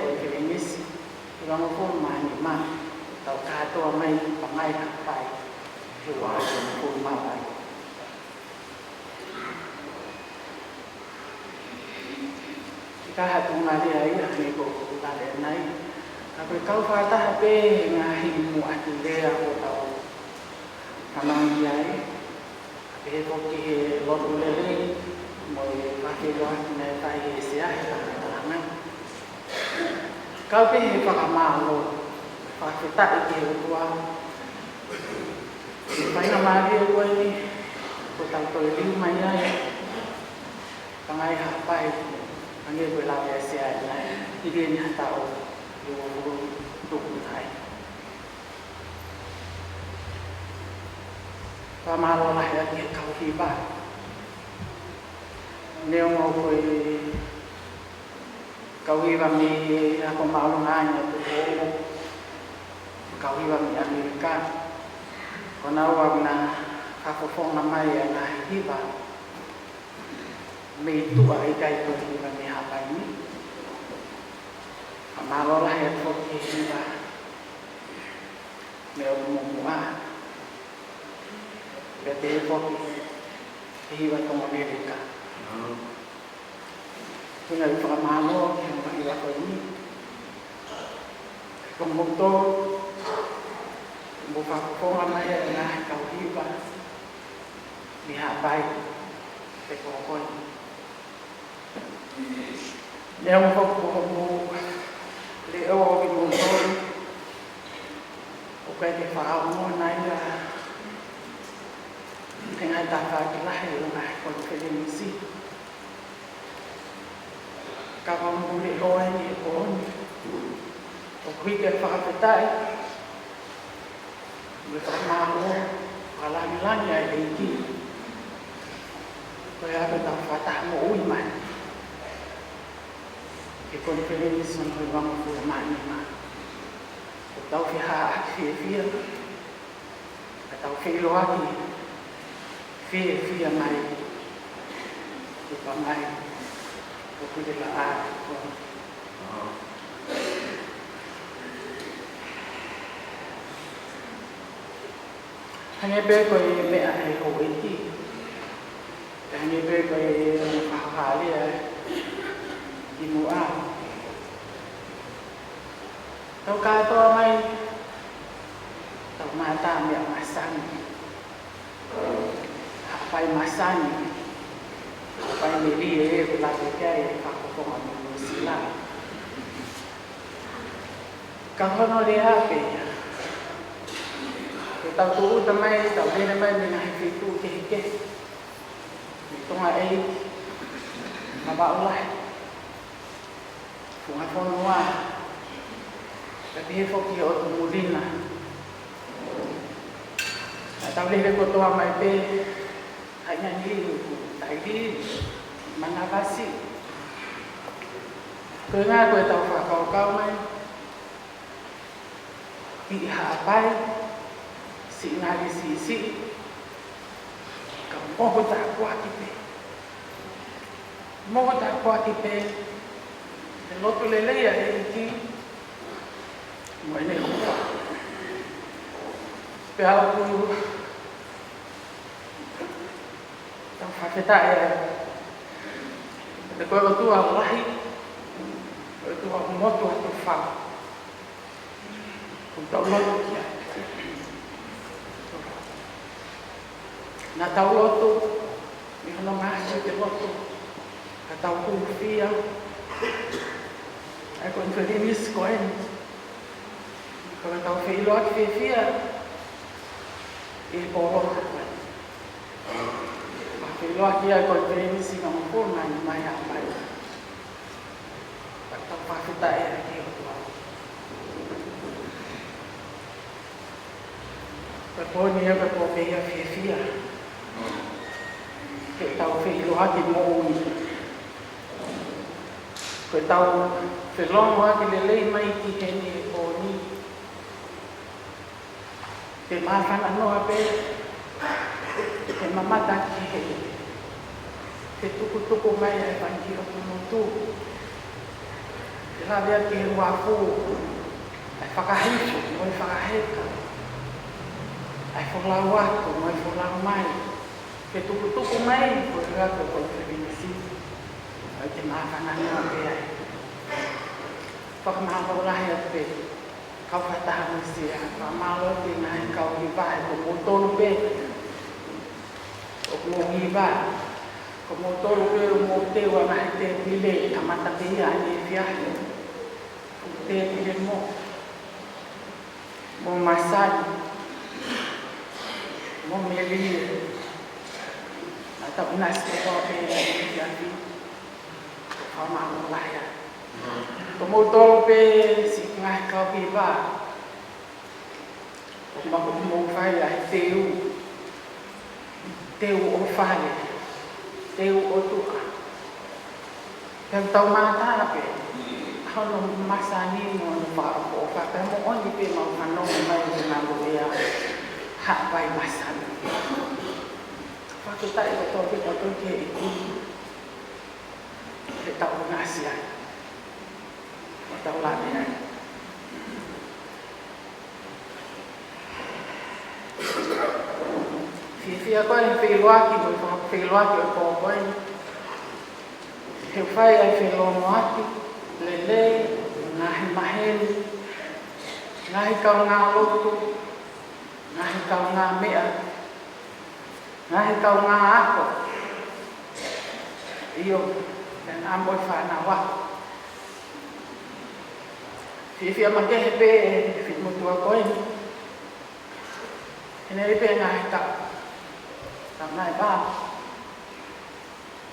Konifelenisi uangofulu mā nima, tau kātoa mai Pangai Haʻapai, he uangofulu mā valu. ʻIkai ha tuʻunga lea ia, hangē ko ʻeku lave ʻanenai. Ka ko e kau fakataha pē he ngaahi muʻaki lea kuo tau fanongo ki ai. Pehē foki he lotu lelei, mo e fakafeʻiloaki naʻe fai he sea he fakataha. Kau pē he fakamālō, fakafetaʻi ki he ʻOtua. Faingamālie ko eni, kuo tau toe liliu mai ai Pangai Haʻapai, hangē ko e lave ʻa e sea ʻanenai, ʻi he ʻi ai ha taʻu ʻe uofulu tupu ai. Fakamālō lahi atu ki he kau hiva. Neongo ko e kau hiva mei he ako māʻolunga ʻa e Tuʻi Hoʻo, kau hiva mei ʻAmelika. Ko naua naʻa nau fakafofonga mai ʻa e ngaahi hiva mei tuʻa, ʻikai ko e hiva mei Haʻapai ni. Fakamālō lahi atu foki ki he hiva mei ʻOtumuʻa. Pea pehē foki ki he hiva Tonga Amerika. Ko ʻeku fakamālō ki he ngaahi hiva ko eni. Ko moutolu, mou fakafofonga mai ʻa e ngaahi kau hiva mei Haʻapai, pe ko koe. Neongo ko hoʻomou leʻo kimoutolu, ʻoku ʻikai ke fakaongo nai ʻa e ngaahi tafaʻaki lahi ʻo e ngaahi konifelenisi. Ka ko hoʻomou leʻo eni he pō ni, ʻoku ʻikai ke fakafetaʻi, mo e fakamālō, fakalāngilangi ʻa e ʻEiki. Ko e ʻaho ʻetau fakataha moʻui mai he konifelenisi hono uangofulu mā nima. Ko ʻetau fehaʻaki fiefia, ko ʻetau feʻiloaki fiefia mai ki he Pangai ʻo Kuilaʻā. Hangē pē ko e meʻa ʻa e houʻeiki, hangē pē ko e fakahā lea kimuʻa. Tau kātoa mai, tau mātā meʻa masani. Haʻapai masani. Haʻapai melie ʻoku lave ki ai e fakafofonga mei Nuʻusila. Ka hono lea pē ia. Ko ʻetau tūʻuta mai, tau lele mai mei he ngaahi feituʻu kehekehe. Mei Tonga ʻEiki, Vavaʻu Lahi, Funga Fonua, pea pehē foki ʻo Tumulina. Naʻa tau lele kotoa mai pē, Tainganili, Taili, Manavasi. Ko e ʻuhinga ko ʻetau fakakaukau mai, ʻi Haʻapai, siʻi ngali siʻisiʻi, ka mohu tāpuaki pē. Mohu tāpuaki pē, he lotu lelei ʻa e ʻEiki, mo ʻene ʻofa. Pea ʻoku tau fakafetaʻi ai. He ko e ʻOtua lahi, ko e ʻOtua motuʻa tufaa. Ko ʻetau lotu ki ai. Naʻa tau lotu, ʻi hono ngaahi ʻi he lotu, ka tau hūfia ʻa e konifelenisi ko eni. Ka tau feʻiloaki fiefia ʻi he pō lotu ko eni. Ka feʻiloaki ʻa e konifelenisi uangofulu mā nima ʻi Haʻapai. Ka tau fakafetaʻi ai ki he ʻOtua. Ko e pō ni ia ko e pō pē ia fiefia. Ke tau feʻiloaki moʻui. Ko ʻetau felōngoaki lelei mai ki heni he pō ni. Ke māfana noa pē, ke mamata ki he, ke tukutuku mai ʻa e fanga kiʻi ʻotu motu. Ke lave atu ki he uafu, ʻa e fakahifo mo e fakaheka, ʻa e folau atu mo e folau mai, ke tukutuku mai ko e ngaahi konifelenisi, ʻa ia te māfana noa pē ai. Fakamālō lahi atu pē kau fakataha mo e sea, fakamālō ki he ngaahi kau hiva, he ko moutolu pē ʻoku mou hiva, ko moutolu pē ʻoku mou teu ʻa e ngaahi tēpile, kamata pē ia ʻaneefiafi, ʻa e fuʻu tēpile mo, mo Masani, mo Melie, ʻa Taunasi, ko e kau pē ʻaneefiafi, fakamālō lahi atu. Ko moutolu pē siʻi ngaahi kau hiva, ʻoku mou, ʻoku mou fai ʻa e teu, teu ʻo fale, teu ʻo tuʻa. Pea tau mātā pē hono masani mo hono fakaʻofoʻofa, pea moʻoni pē mau fanongo mai ki he ngaahi lea Haʻapai Masani. Fakafetaʻi kotoa pē kotoa ki he ʻEiki, he tau ngāsia ai, ʻo tau lave ai. Fiefia ko e feʻiloaki, mo e fakafeʻiloaki ʻo e pō ko eni. He fai ʻa e felōngoaki lelei, ngaahi maheni, ngaahi kaungā lotu, ngaahi kaungā meʻa, ngaahi kaungā ako. ʻIo, pea mo e fānau ako. Fiefia makehe pē he finemotuʻa ko eni. He naʻe pē ngaahi taʻu, taʻu nai pā.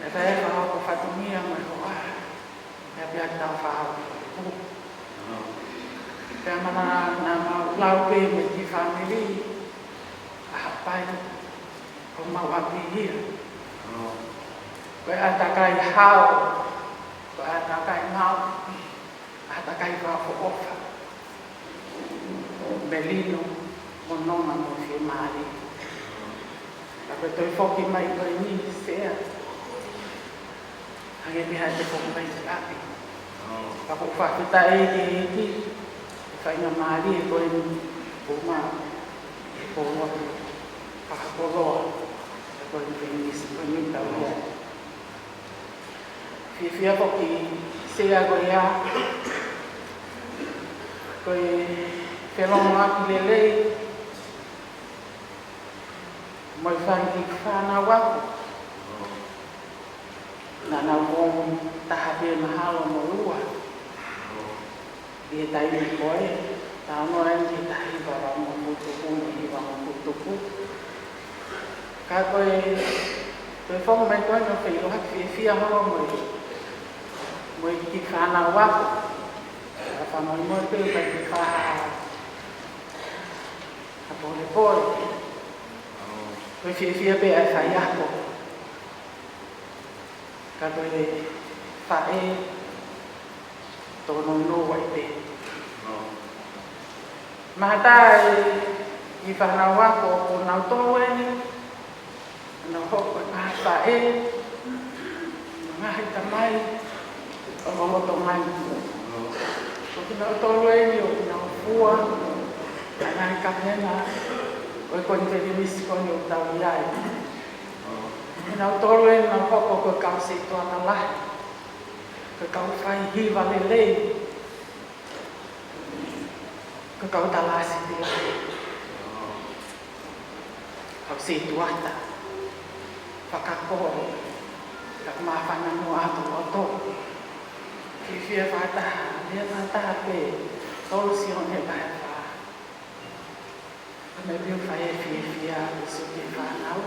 Naʻe fai e fakahoko fatongia mo e hoa. Naʻe pē ʻa e taʻu fāu. Pea mana naʻa mau lau pē mo e kiʻi fāmili ʻa Haʻapai, ko mau ʻapi ia. Ko e ʻātakai hao, ko e ʻātakai maʻu, ʻātakai fakaʻofoʻofa. Melino, mo Nonga mo e fiemālie. Ka ko e toe foki mai ko eni, sea, hangē pē ha toe foki mai ki ʻapi. Ka ʻoku ou fakafetaʻi ki he ʻEiki, he faingamālie ko eni, ʻoku mau, he pō lotu fakakoloa, he konifelenisi ko eni ʻoku tau ʻi ai. Fiefia foki, sea, ko ia, ko e felōngoaki lelei mo e fanga kiʻi fānau ako. Naʻa nau founga taha pē mahalo mo lua ʻi he taimi ko ē, talanoa eni ki he taha hiva vangofulu tupu mo e hiva vangofulu tupu. Ka ko e, ko e founga mai ko ē naʻe feʻiloaki, fiefia holo mo e, mo e kiʻi fānau ako. Ka fānau mo e pē, ka ke fā ha polepole. Ko e fiefia pē ʻa e faiako. Ka ko e faʻē, tōnounou ai pē. Mahalo ʻe ʻi ai e fānau ako ʻoku nau tō eni, nau hoko ko e ngaahi faʻē, ngaahi tamai ʻo e lolotonga ni. Ko kinautolu eni ʻoku nau fua ʻa e ngaahi kavenga ʻo e konifelenisi ko eni ʻoku tau ʻi ai. Kinautolu eni nau hoko ko e kau setuata lahi, ko e kau fai hiva lelei, ko e kau talāsiti lahi, kau setuata fakakolo, ka māfana noa atu loto. Fiefia fakataha, meʻa fakataha pē, tolu Sione vahe fā. Ka mei pio fai e fiefia, ʻo sio ki he fānau,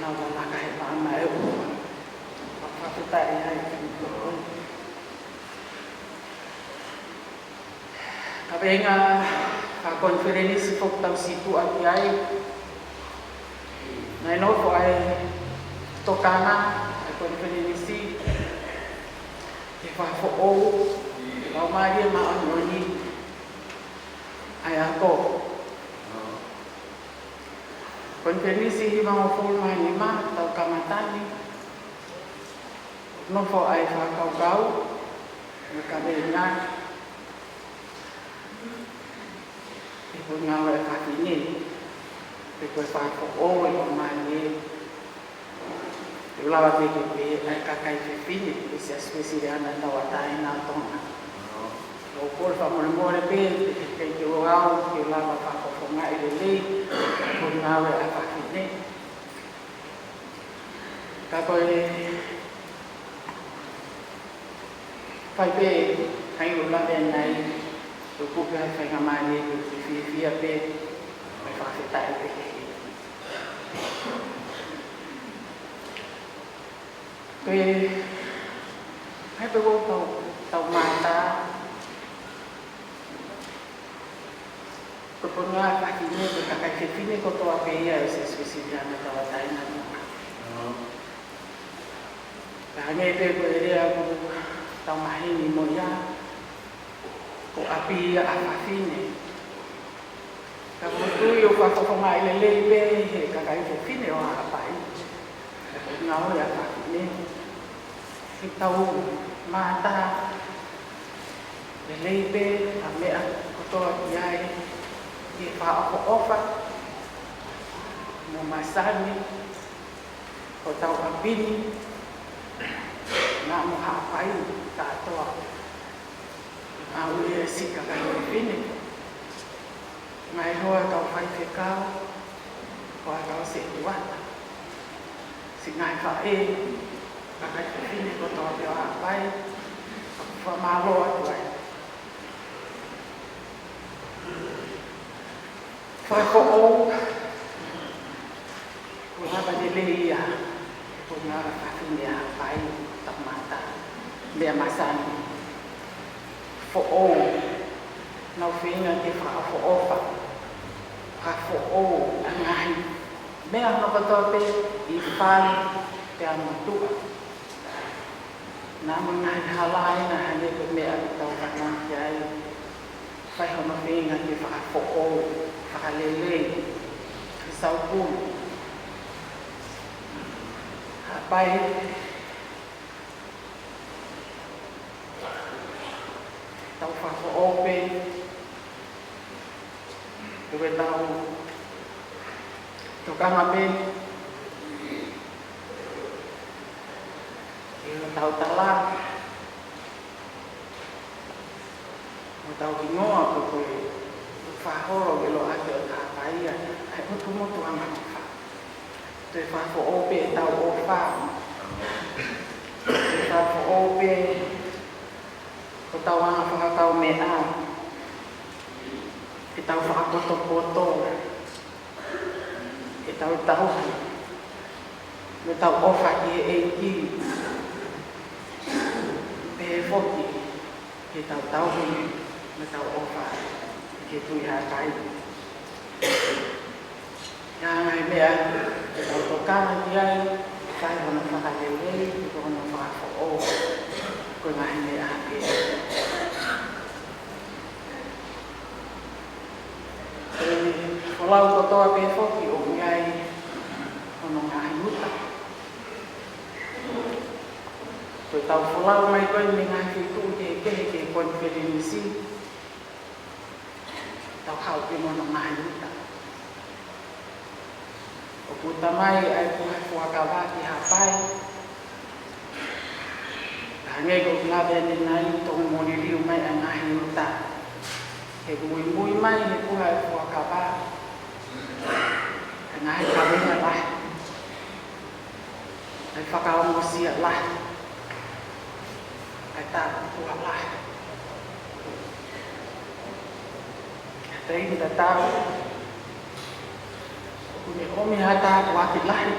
nau lalaka he maama ʻe ua. Fakafetaʻi ai ki he ʻOtua. Ka ko e ngaahi konifelenisi foki tau sītuʻa ki ai. Naʻe nofo ai tokanga ʻa e konifelenisi ke fakafoʻou, Laumālie Māʻoniʻoni ʻa e ako. Konifelenisi hivangofulu mā nima, tau kamata ni. Nofo ai fakakaukau, Mo e kaveinga, ʻi he ngāue ʻa e fafine, pe ko e fakafoʻou ʻo e mālie, ʻe lava pē ke pehē ʻa e kakai fefine ʻi he Siasi Uēsiliana Tauʻatāina ʻo Tonga. ʻOku ou kole fakamolemole pē, pe, pe ke u lau, ke u lava fakafofongaʻi lelei ʻa e ngāue ʻa e fafine. Ka ko e fai pē, ʻa ia ʻoku ou lave ʻanenai, ʻoku ou pehē ʻa e faingamālie ke u fiefia pē, mo fakafetaʻi pē ki he ʻEiki. Ko e, ʻai pē ʻoku tau, tau mātā, ko e pongipongi ʻa e fafine, ko e kakai fefine kotoa pē ia ʻi he Siasi Uēsiliana Tauʻatāina ʻo Tonga. Ka hangē pē ko e lea ʻoku tau maheni mo ia, ko ʻapi ia ʻa e fafine. Ka ʻoku ou tui ʻoku fakafofongaʻi lelei pē ʻe he kakai fefine ʻo Haʻapai ʻa e ngāue ʻa e fafine. Ke tau mātā lelei pē ʻa e meʻa kotoa ki ai, ke fakaʻofoʻofa mo masani hotau ʻapi ni, pea mo Haʻapai kātoa. Ngāue ʻa e siʻi kakai fefine, ngaahi hoa ʻetau faifekau, hoa ʻetau sētuata, siʻi ngaahi faʻē, kakai fefine kotoa pē ʻo Haʻapai, ʻoku fakamālō atu ai. Fakafoʻou, ʻoku lava lelei ia, ʻoku ngāue ʻa e fafine ʻi Haʻapai, tau mātā, meʻa masani, foʻou, nau feinga ke fakaʻofoʻofa, fakafoʻou ʻa e ngaahi meʻa hono kotoa pē ʻi fale pea mo tuʻa. Naʻa mo e ngaahi hala ʻi ai, naʻa hangē ko e meʻa ʻoku tau fanongo ki ai, fai hono feinga ke fakafoʻou, fakalelei, ke saupulu. Haʻapai, tau fakafoʻou pē, ko ʻetau tokanga pē ki hotau tala, mo hotau hingoa, ko e, ko e fakaholo ke ʻiloa ʻaki ʻo Haʻapai ia, ʻa e ʻotu motu ʻa e ʻofa. Toe fakafoʻou pē ʻetau ʻofa. Toe fakafoʻou pē hotau anga fakakaumeʻa, ʻetau fakapotopoto, ʻetau tauhi, mo ʻetau ʻofa ki he ʻEiki, pehē foki ki heʻetau tauhi, mo ʻetau ʻofa ki he Tuʻi Haʻapai. ʻA e ngaahi meʻa ʻoku tau tokanga ki ai, ʻoku fai hono fakalelei, ʻoku fai hono fakafoʻou, ko e ngaahi meʻa pē. Ko e folau kotoa pē foki ʻoku ʻi ai hono ngaahi uta. Ko ʻetau folau mai ko ē mei he ngaahi feituʻu kehekehe ki he konifelenisi, tau haʻu pē mo hono ngaahi uta. ʻOku uta mai ʻa e puha fuakava ki Haʻapai. Hangē ko ʻeku lave ʻanenai, tō mo liliu mai ʻa e ngaahi uta. He muimui mai he puha fuakava ʻa e ngaahi kaveinga lahi, ʻa e fakaongosia lahi, ʻa e tāpuaki lahi. Taimi tatau, ʻoku ne ʻomi ha tāpuaki lahi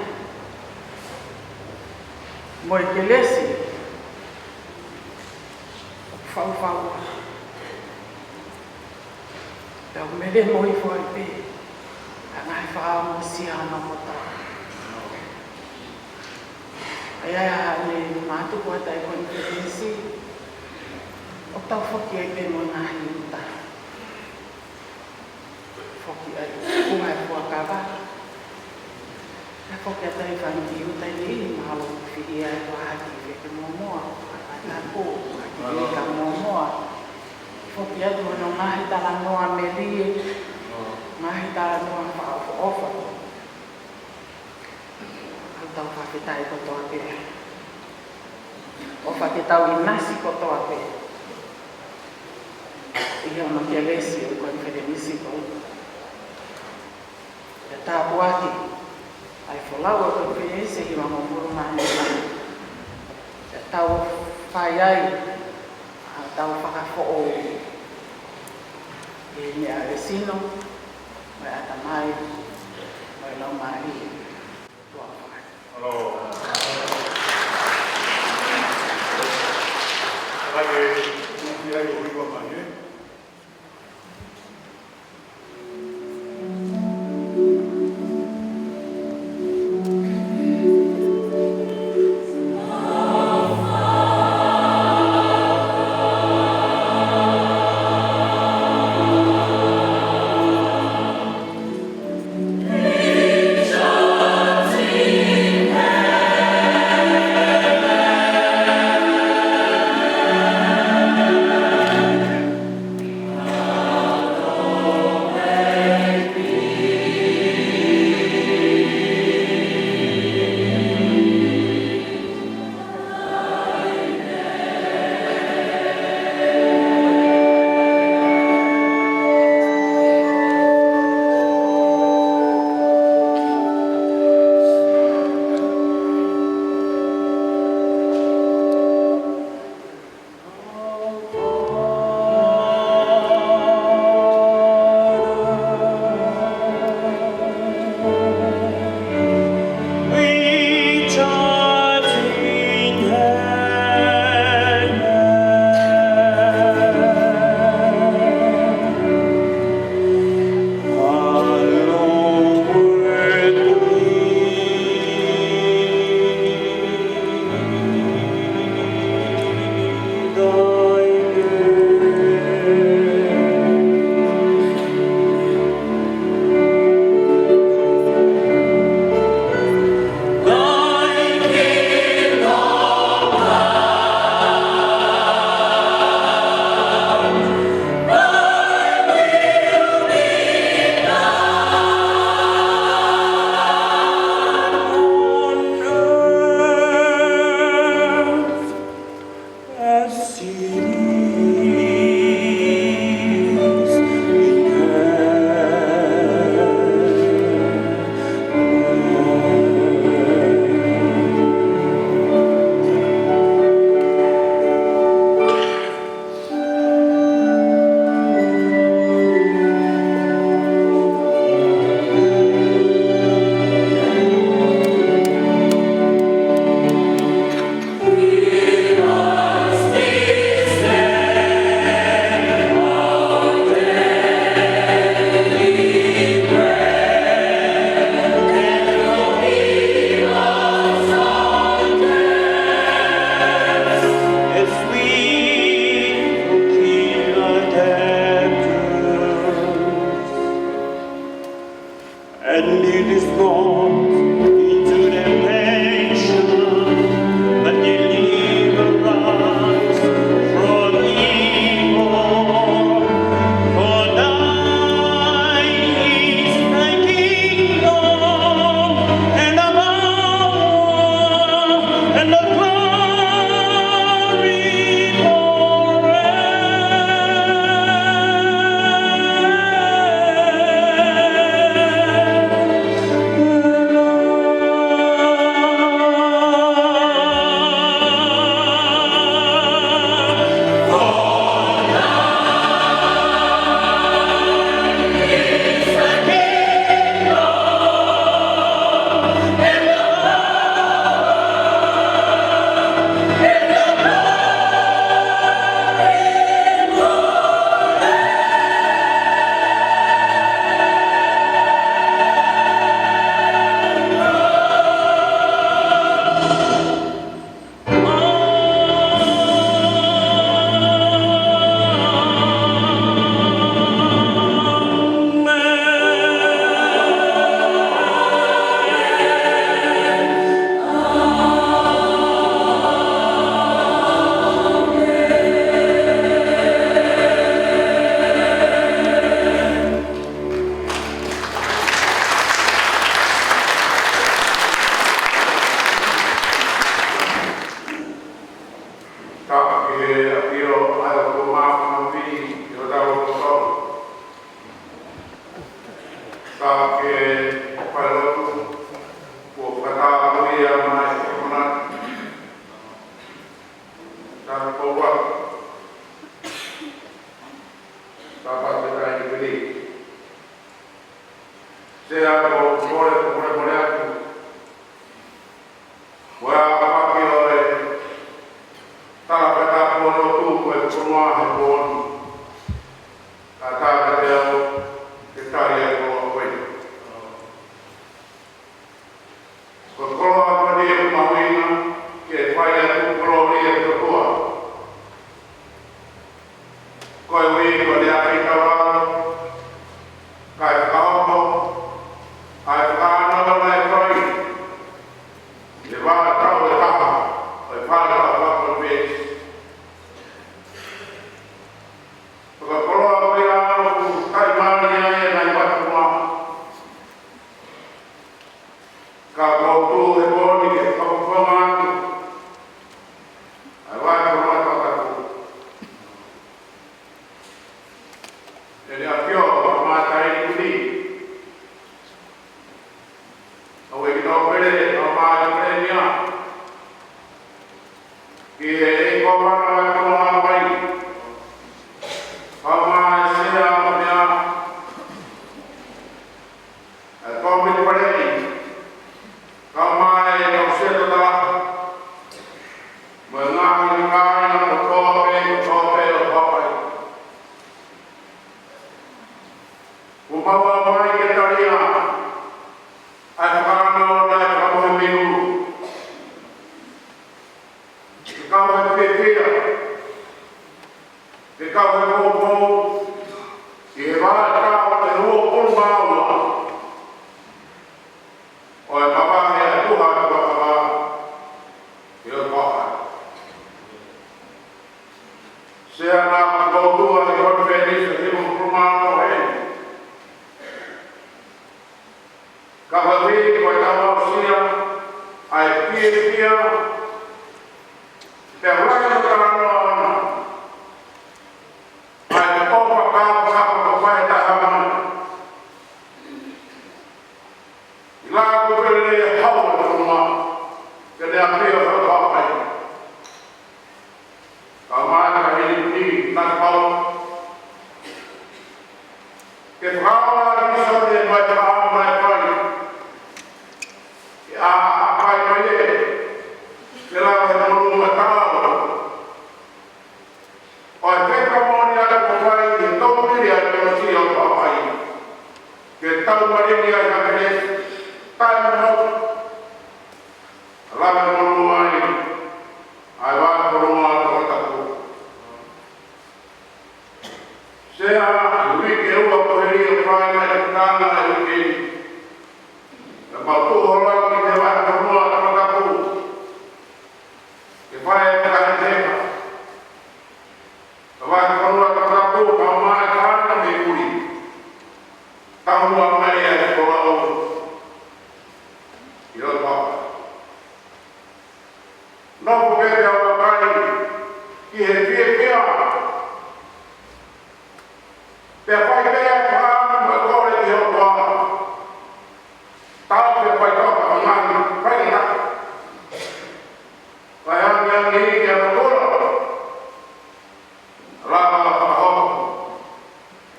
mo e kelesi ʻoku faufaua. Tau mele mo i fai pē ʻa e ngaahi fakaongosia ʻa e motu. ʻA ia ʻa e mātuku ʻa e konifelenisi, ʻoku tau foki ai pē mo e ngaahi uta. Foki ai, puha fuakava. Naʻe foki atu ai fanga kiʻi uta ʻi he mālō fihi ʻa e vaha ki he feke momoa, ʻa e Naʻa ku, ʻa ki he ka momoa. Foki atu hono ngaahi talanoa melie, ngaahi talanoa fakaʻofoʻofa. ʻOku tau fakafetaʻi kotoa pē. ʻOfa ke tau ʻinasi kotoa pē ʻi hono kelesi ʻo e konifelenisi ko ia. ʻE tāpuaki ʻa e folau ʻo e konifelenisi ʻi he hivangofulu mā nima. ʻE tau fai ai ʻa e tau fakafoʻou ʻi he meʻa ʻo e sino, mo e ʻatamai, mo e laumālie. Tuʻa ʻofa. Hello. Hai, e, mou ki ai ʻo hiva mai, ē? Sāpate Taʻahine Kuini. Sea, ko e kole, ko e kole atu, ko e ʻapaʻapa ki he talafakatapu ʻo e lotu ko e fonua he pō ni. Ka tāpate au ke tali ʻa e koloa ko eni. Ko e koloa ko eni ʻoku mahuʻinga ke fai atu kolōlia ki he ʻOtua. Koeʻuhi ko e ʻapi taulalo, kae fakahoko ʻa e fakaʻānaua naʻe fai ʻi he vahaʻa taʻu ʻe taha ʻo e fale fakakoloa. Ko e koloa ko ia ʻoku taʻimālie ai ʻa e ngaahi vatu fonua. Ka ʻoku ou tuʻu he pō ni ke fakafofonga atu ʻa e vahefonua toputapu. ʻEne ʻAfio, Tama Taʻahine Kuini, ʻa e ʻEiki Nōpele, Tama Palēmia, ki he ʻEiki Kōvana ʻo e Tonga Haʻapai, Tama Sea, meʻa, ʻa e Tōmite Palēmia, kae ʻumaʻā e kau Seneta, mo e ngaahi kāinga kotoa pē, kotoa pē ʻo Haʻapai. Kuo mau ʻomai ke tali ʻa e fakaʻānaua naʻe fakamohe mei ʻulu. Ke kau he fiefia, ke kau he poupou, ʻi he vahaʻa taʻu ʻe uofulu mā ua ʻo e mavahe ʻa e tuʻa ʻo e tuʻa kava ʻi loto Haʻapai. Sea, naʻa ku koutua he konifelenisi ʻo e hivangofulu mā ono heni. Ka ʻoku ou tui ko e tau aʻusia ʻa e fiefia, pea ʻoku lahi ʻa e talanoa ʻona, ʻa e ʻofa, ka, ka, ka, ka, ka, ka, ka, ʻi he laka ko ē lelei ʻa e fonua, ke ne ʻafio ʻi Haʻapai. Tama Taʻahine Kuini, naʻa mau ke fakaʻaonga ʻa e misiona mo e fakaʻamu naʻe fai. Ke ʻa, ʻa, fai mai ē, ke lava he monū matau ʻo e fakamoʻoni atu ko ē ʻa e tōmite ʻa e Kolisi ʻo Haʻapai. Ke tau malingi ai ha pēsi, taimi mau lava monū ai ʻa e vahefonua toputapu. Sea, ʻi he uike ʻe ua kuo hili ʻo fai mai e tanga ʻa e uike ni, naʻa mau tuʻu holo ki he vahefonua toputapu ke fai e fakaheka. Ka vahefonua toputapu, ka ʻomai e kāinga mei muli, taumuʻa mai ʻa e koloa ʻi loto Haʻapai. Nofo pē pea vakai ki he fiefia. Pea fai pē ʻa e fakaʻamu mo e kole ki he ʻOtua. Tau pē faitoka mo e ngaahi faingataʻa. Kae angiangi ke ʻalu ʻo lava fakahoko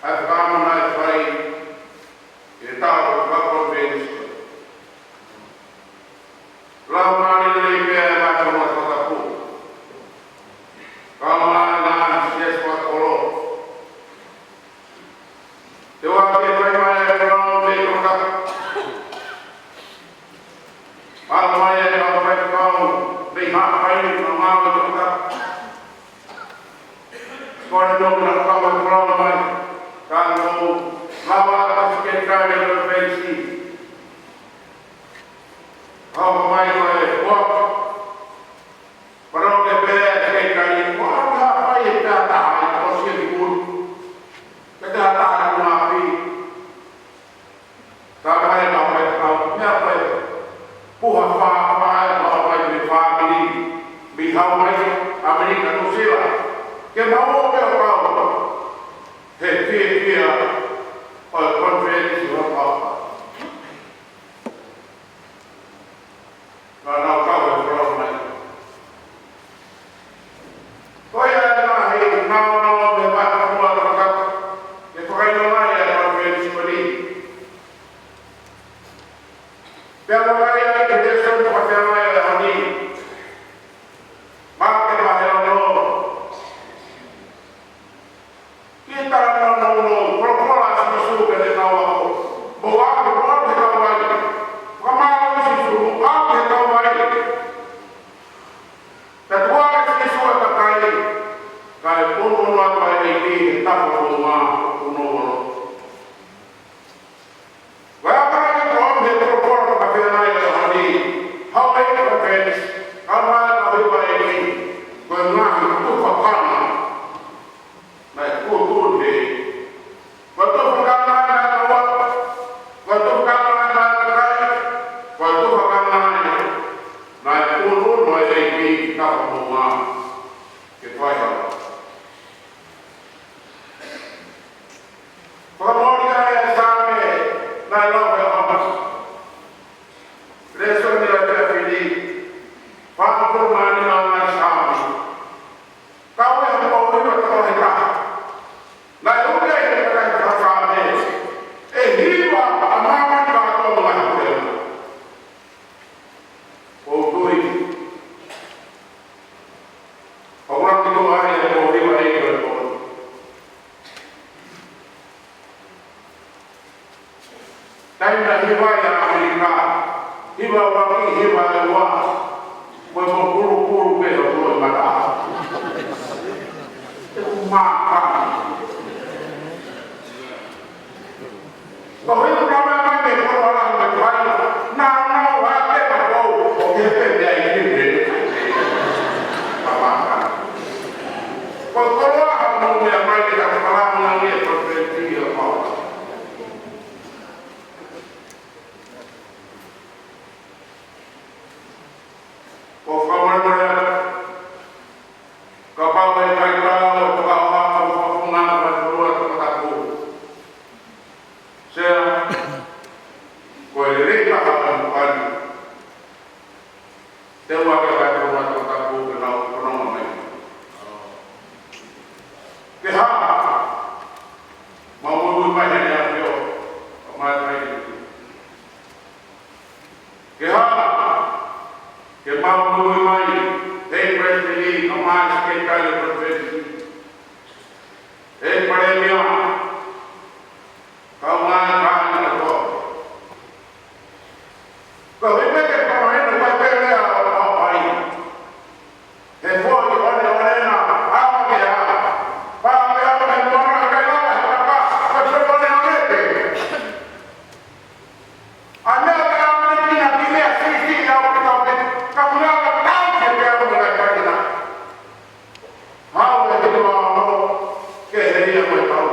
ʻa e fakaʻamu naʻe fai ʻi he taʻu fakakonifelenisi. Laumālie lelei pē ʻa e vahefonua toputapu, kae ʻumaʻā e ngaahi siasi fakakolo. Te Pea ʻoku ʻi ai e lēsoni fakafeangai ʻo e ʻaho ni. Maʻake vahe ono. Kiʻi talanoa nounou, folofola ʻa Sīsū ki heʻene kau ako. Mou ʻalu, mou ʻalu he kauvai. Fakamālō ʻa Sīsū, mou ʻalu he kauvai. Pea tuku ange ʻe Sīsū ʻa e kakai, kae ʻunuʻunu atu ai ʻa e ʻEiki he tafa ʻo e moʻunga, ʻo punou ʻo lotu. Vakai atu ki he folofola fakafeangai ʻo e ʻaho ni, Hawaii Conference, kau mai ka hiva ʻEiki, ko e ngaahi tukufakanga naʻe tuʻutuʻuni. Ko e tukufakanga naʻe kau ai, ko e tukufakanga naʻe kau ai, ko e tukufakanga naʻe ʻunuʻunu ai ʻa e ʻEiki ki he tafa ʻo e moʻunga, ke fai ha Fakamoʻoni ʻa e Saame naʻe lau ʻe Hamas. Lēsoni ʻa e efiafi ni, fāngofulu mā nima ʻa e Saame. Kau ai ha poʻuli ʻo e tokotaha. Naʻe ui ʻe he kakai fakasaame, ʻe hiva ʻa māmani kātoa mo e ngaahi puleʻanga. ʻOku ou tui ʻoku laki tuʻu ai e poʻuli ʻa e ʻEiki ʻo e poʻuli. Taimi naʻe hiva ai ʻa ʻAmelika, hiva ʻuluaki, hiva ʻe ua, mo e pōpulu pulu pē ʻo tuʻu e mata. ʻE ʻū mākani. Ko e ʻuhinga mai mai mei he koloa ʻa e fai, naʻa nau ʻa e pē ma kou, ʻo ke pē mea i ki he. Ko e koloa ʻa mau mea mai ke ka palama ngai e palesiteni ʻo mau. Ko e fakamolemole, kapau ʻe ʻikai ke u fakaʻofa, ko e fakafunga ʻa e Vahefonua Tongatapu. Sea, ko e lelei taha ʻa e mokani. Te u ʻai ke Vahefonua Tongatapu ke nau fanongo mai. Ke hā, mau muimui mai heni ʻa Pio, ʻo mai mai. Ke hā, ke mau muimui mai, hei Palesiteni, ʻo mai Sekelitali Palesiteni. Hei Palēmia, kau mai kāinga kotoa. Ko e ʻuhi pē ke fakamahino mai pē lea ʻo e ʻaho ni. He foʻi ʻoneʻone na, ʻa ke ʻā. Pā pē ʻa e moana ʻikai lava he papa, ko e foʻi ʻoneʻone pē. ʻA e meʻa ʻoku ʻamanekina ki he meʻa siʻisiʻi ʻaupito pē, ka muna ka tau ke pea mo e kai kai na. Hau e hiva ono, ke he ia mo e tau.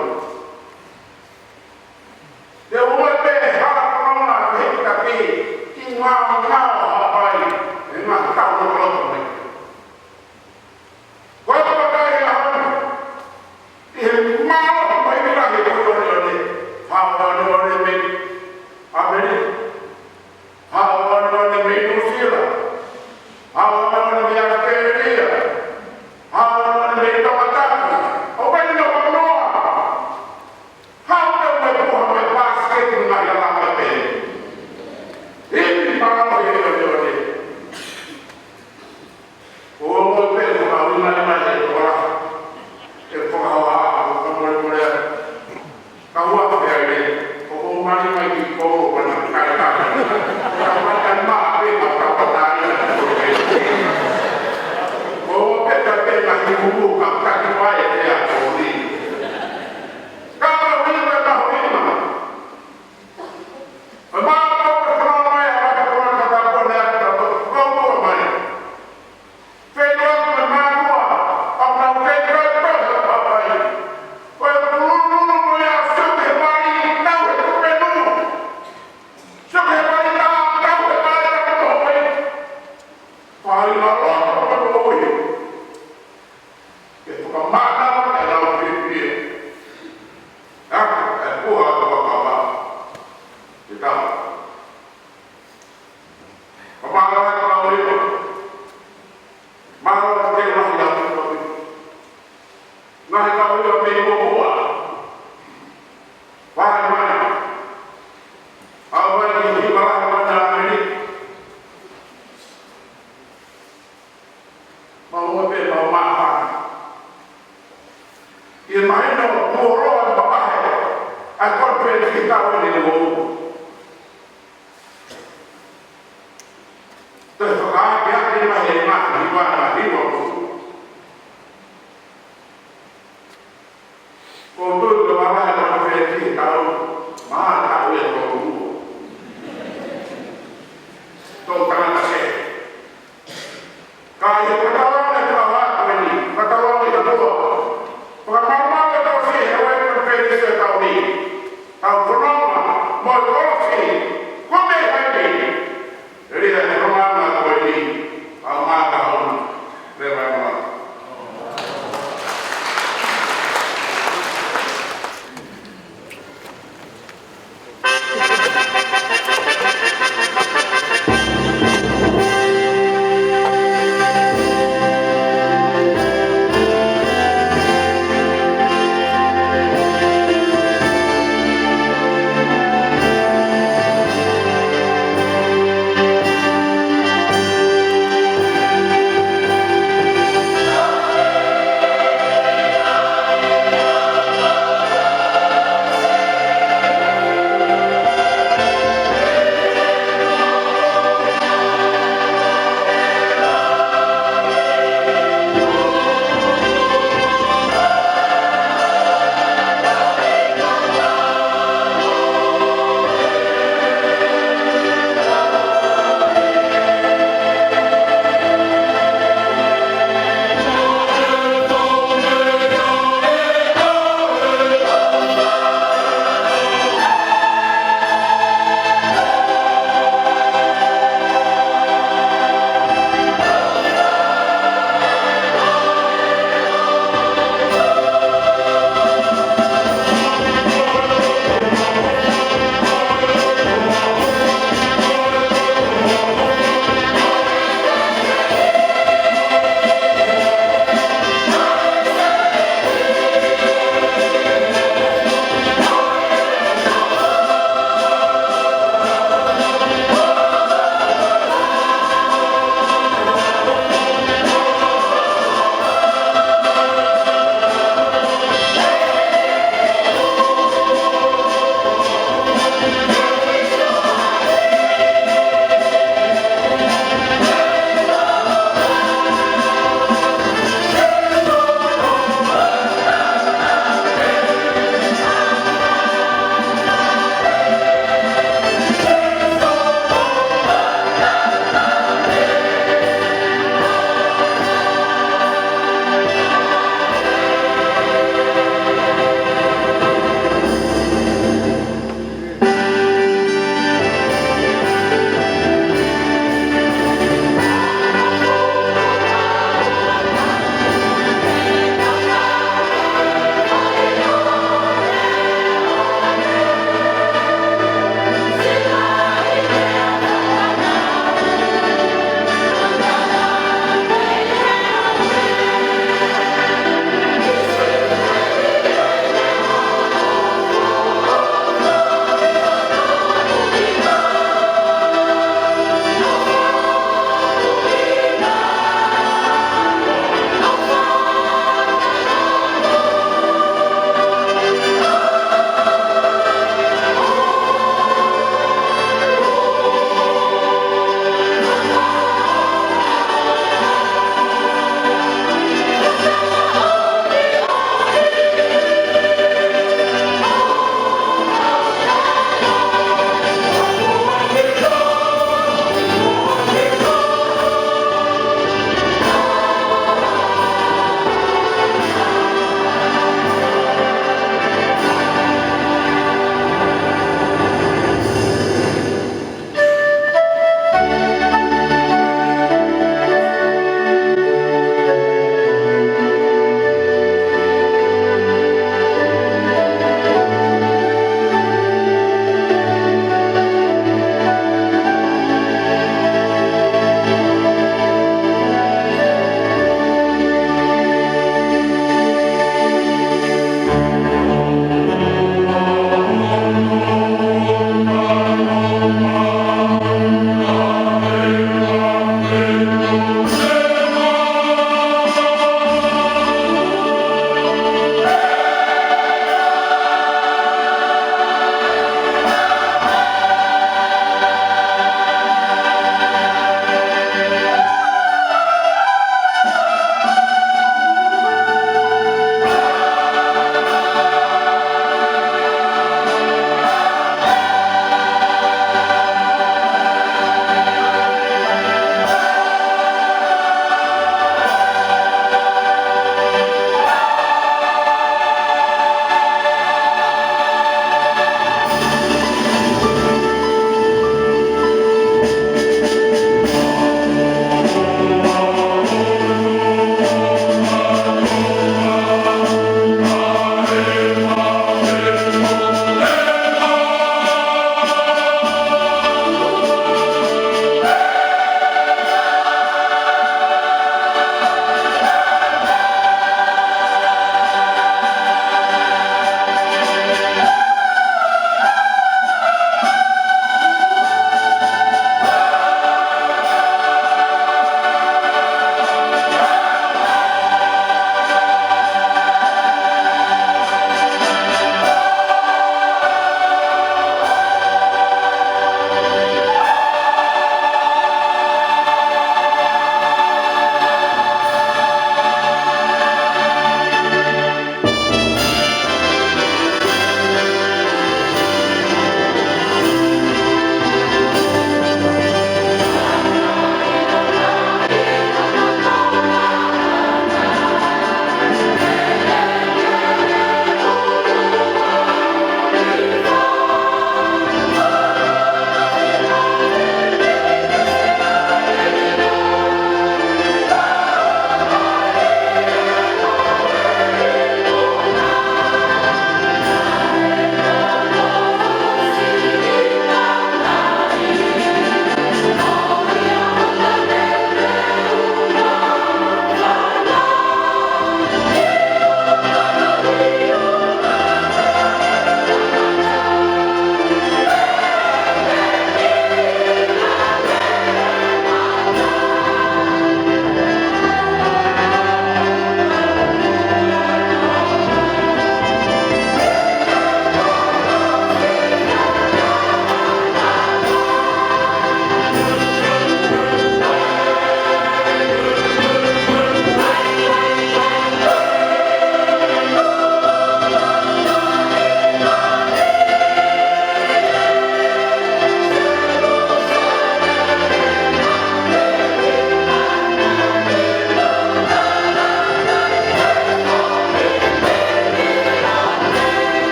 Māvae ʻa e konifelenisi ʻe taha, mā taʻu ʻe tolu. Tau tangata kehe. Ka ʻi he fakatahaʻanga ʻo e taʻu ko eni, fakatahaʻanga ʻi he ʻOtua, fakamalumalu ʻa e tauhi ʻo e konifelenisi ʻo e taʻu ni. Tau fononga mo e kolosi, ko me hai ni. Eli ʻa e fononga ko eni, ʻa e mātaʻu, leva e mātaʻu.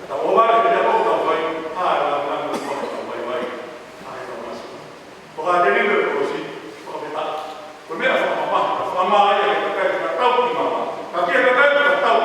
Ka tau ʻohovale ki he meʻa ʻoku tau fai, ʻa e lau lau ʻo tau vaivai, ʻa e tau masi. Ko e tēniti ʻo e kolosi, fakafetaʻi. Ko e meʻa fakamamahi, fakamamahi ia ki he kakai ʻoku tau ki mama. Ka ki he kakai ʻoku tau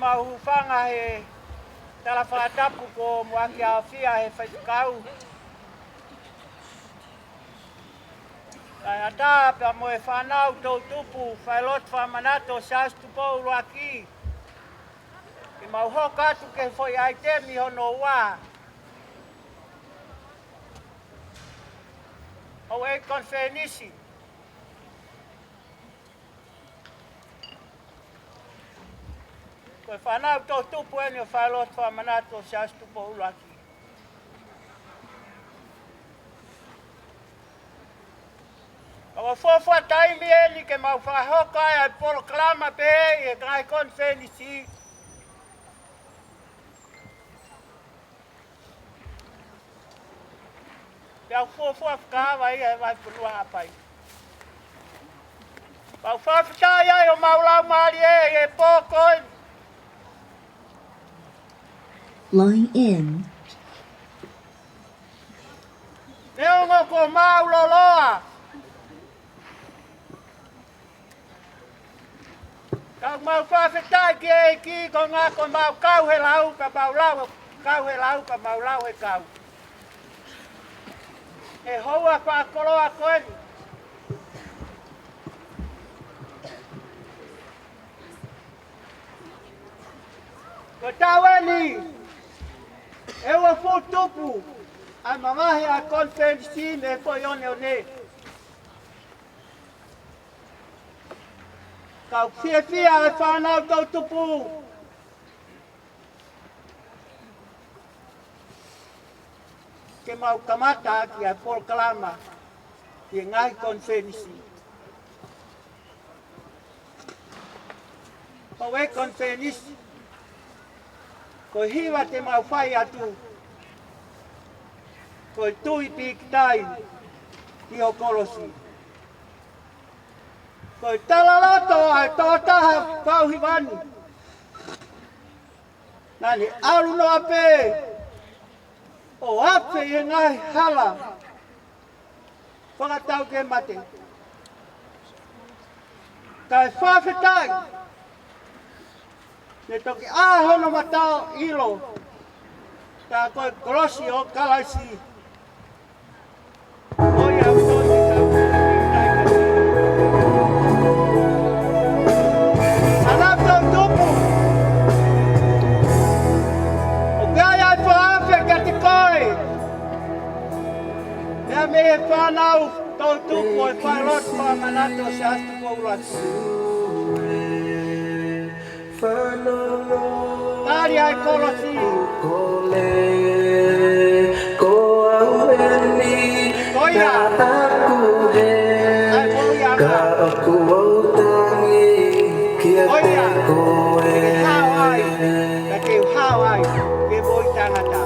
Mau hūfanga he tala fakatapu kuo muʻaki aofia he faifekau. Kae ʻatā pea mo e fānau toʻutupu failotu fakamanatu ʻo Siaosi Tupou ʻUluaki, ke mau hoko atu ki he foʻi ʻaitemi hono ua, ʻo e konifelenisi. Ko e fānau toʻutupu eni ʻo e failotu fakamanatu ʻo Siaosi Tupou ʻUluaki. Ka ʻoku fuofua taimi eni ke mau fakahoko ai ʻa e polokalama pehē ʻi he ngaahi konifelenisi. Pea ʻoku fuofua fakaava ia ʻe he Vahefonua Haʻapai. Mau fakafetaʻi ai ʻo mau laumālie ʻi he pō ko eni. Line in. Neongo kuo mau lōloa, ka ʻoku mau fakafetaʻi ki he ʻEiki koeʻuhi ko ʻemau kau he lau, ka mau lau, kau he lau, ka mau lau he kau. He houa fakakoloa ko eni. Ko e taʻu eni ʻe uofulu tupu ʻa e mavahe ʻa e konifelenisi mei he foʻi oneone. Ka ʻoku fiefia ʻa e fānau toʻutupu ke mau kamata ʻaki ʻa e polokalama ʻi he ngaahi konifelenisi. Ko e konifelenisi, ko e hiva te mau fai atu, ko e Tui Pīkitai ki ho Kolosi. Ko e talaloto ʻa e tokotaha fakahiva ni, naʻa ne ʻalu noa pē ʻo afe ʻi he ngaahi hala fakatau ke mate. Kae fakafetaʻi, ne toki ʻā hono mata ʻo ʻilo, tā ko e kolosi ʻo Kalaisi. ʻOiauē, fānau toʻutupu, ʻoku ʻi ai ʻa e fakaafe kiate koe. Meʻa mei he fānau toʻutupu ʻo e failotu fakamanatu ʻo Siaosi Tupou ʻUluaki. Tali ʻa e kolosi. Ko au eni. Ko ia. ʻA e moʻui ʻa e ʻOtua. Ko ia. Ke hao ai. Ka ke hao ai. Ke moʻui taʻengata.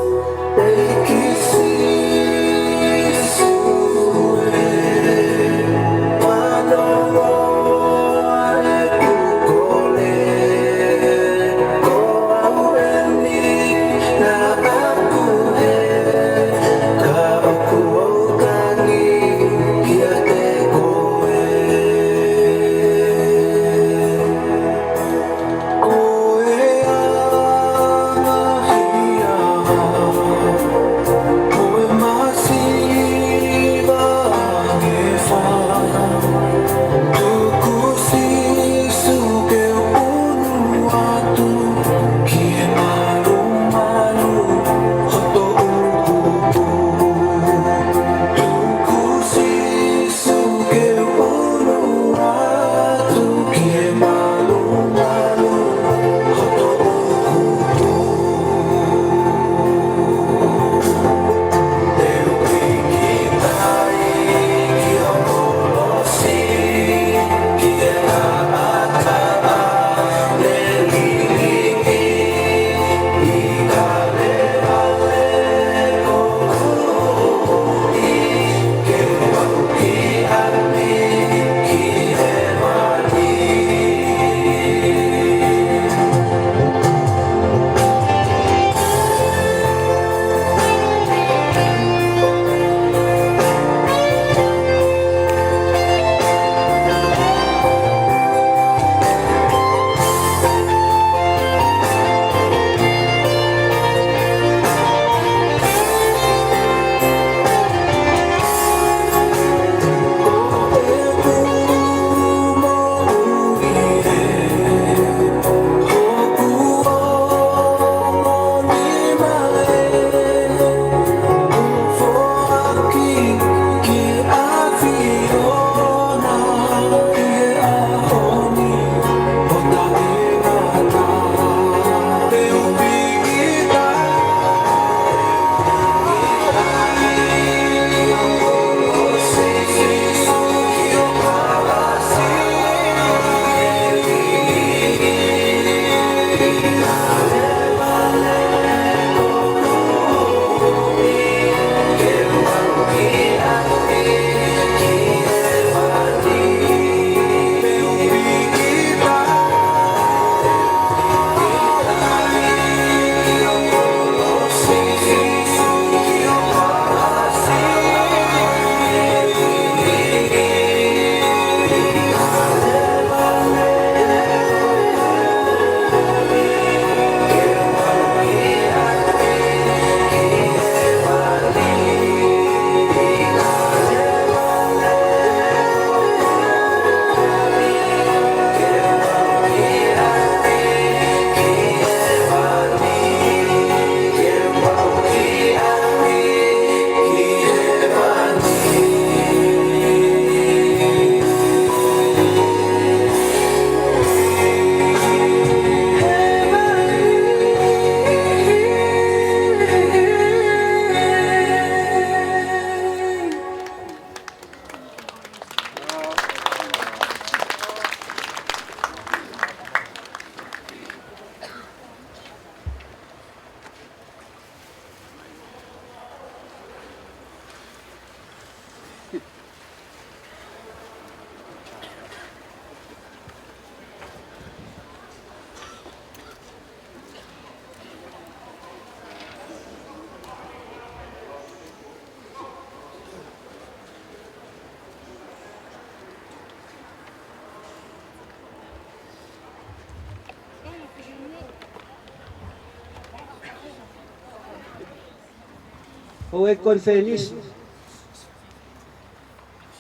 Houʻeiki konifelenisi,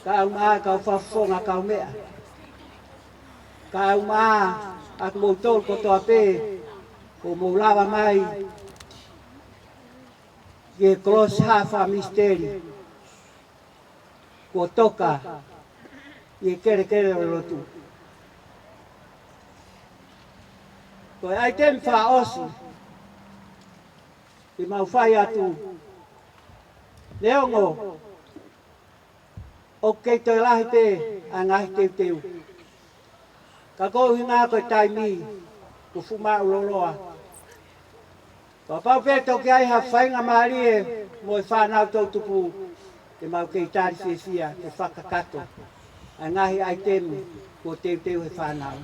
kaeʻumaʻā kau fakafofonga kaumeʻa, kaeʻumaʻā ʻa kimoutolu kotoa pē kuo mou lava mai ki he kolosi hā fakamisiteli kuo toka ʻi he kelekele ʻo e lotu. Ko e ʻaitemi fakaʻosi te mau fai atu, neongo ʻoku kei toe lahi pē ʻa e ngaahi teuteu, ka ko e ʻuhinga ko e taimi kuo fuʻu maʻulōloa. Kapau pē toki ʻi ai ha faingamālie mo e fānau toʻutupu, te mau kei tali fiefia ke fakakakato ʻa e ngaahi ʻaitemi kuo teuteu ʻe he fānau.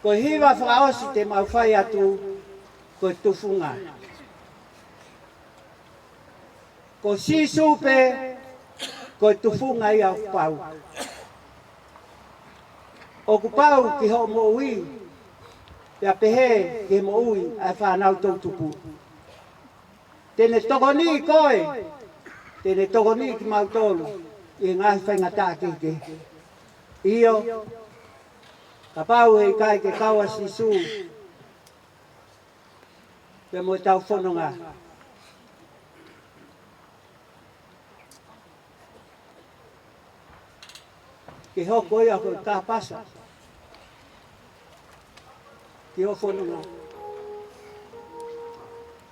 Ko e hiva fakaʻosi te mau fai atu, ko e tufunga. Ko Sīsū pē ko e tufunga ia ʻoku pau. ʻOku pau ki hoʻo moʻui, pea pehē ki he moʻui ʻa e fānau toʻutupu. Te ne tokoniʻi koe, te ne tokoniʻi kimautolu ʻi he ngaahi faingataʻa kehekehe. ʻIo, kapau he ʻikai ke kau ʻa Sīsū pea mo ʻetau fononga, ke hoko ia ko e kāpasa ki hoʻo fononga.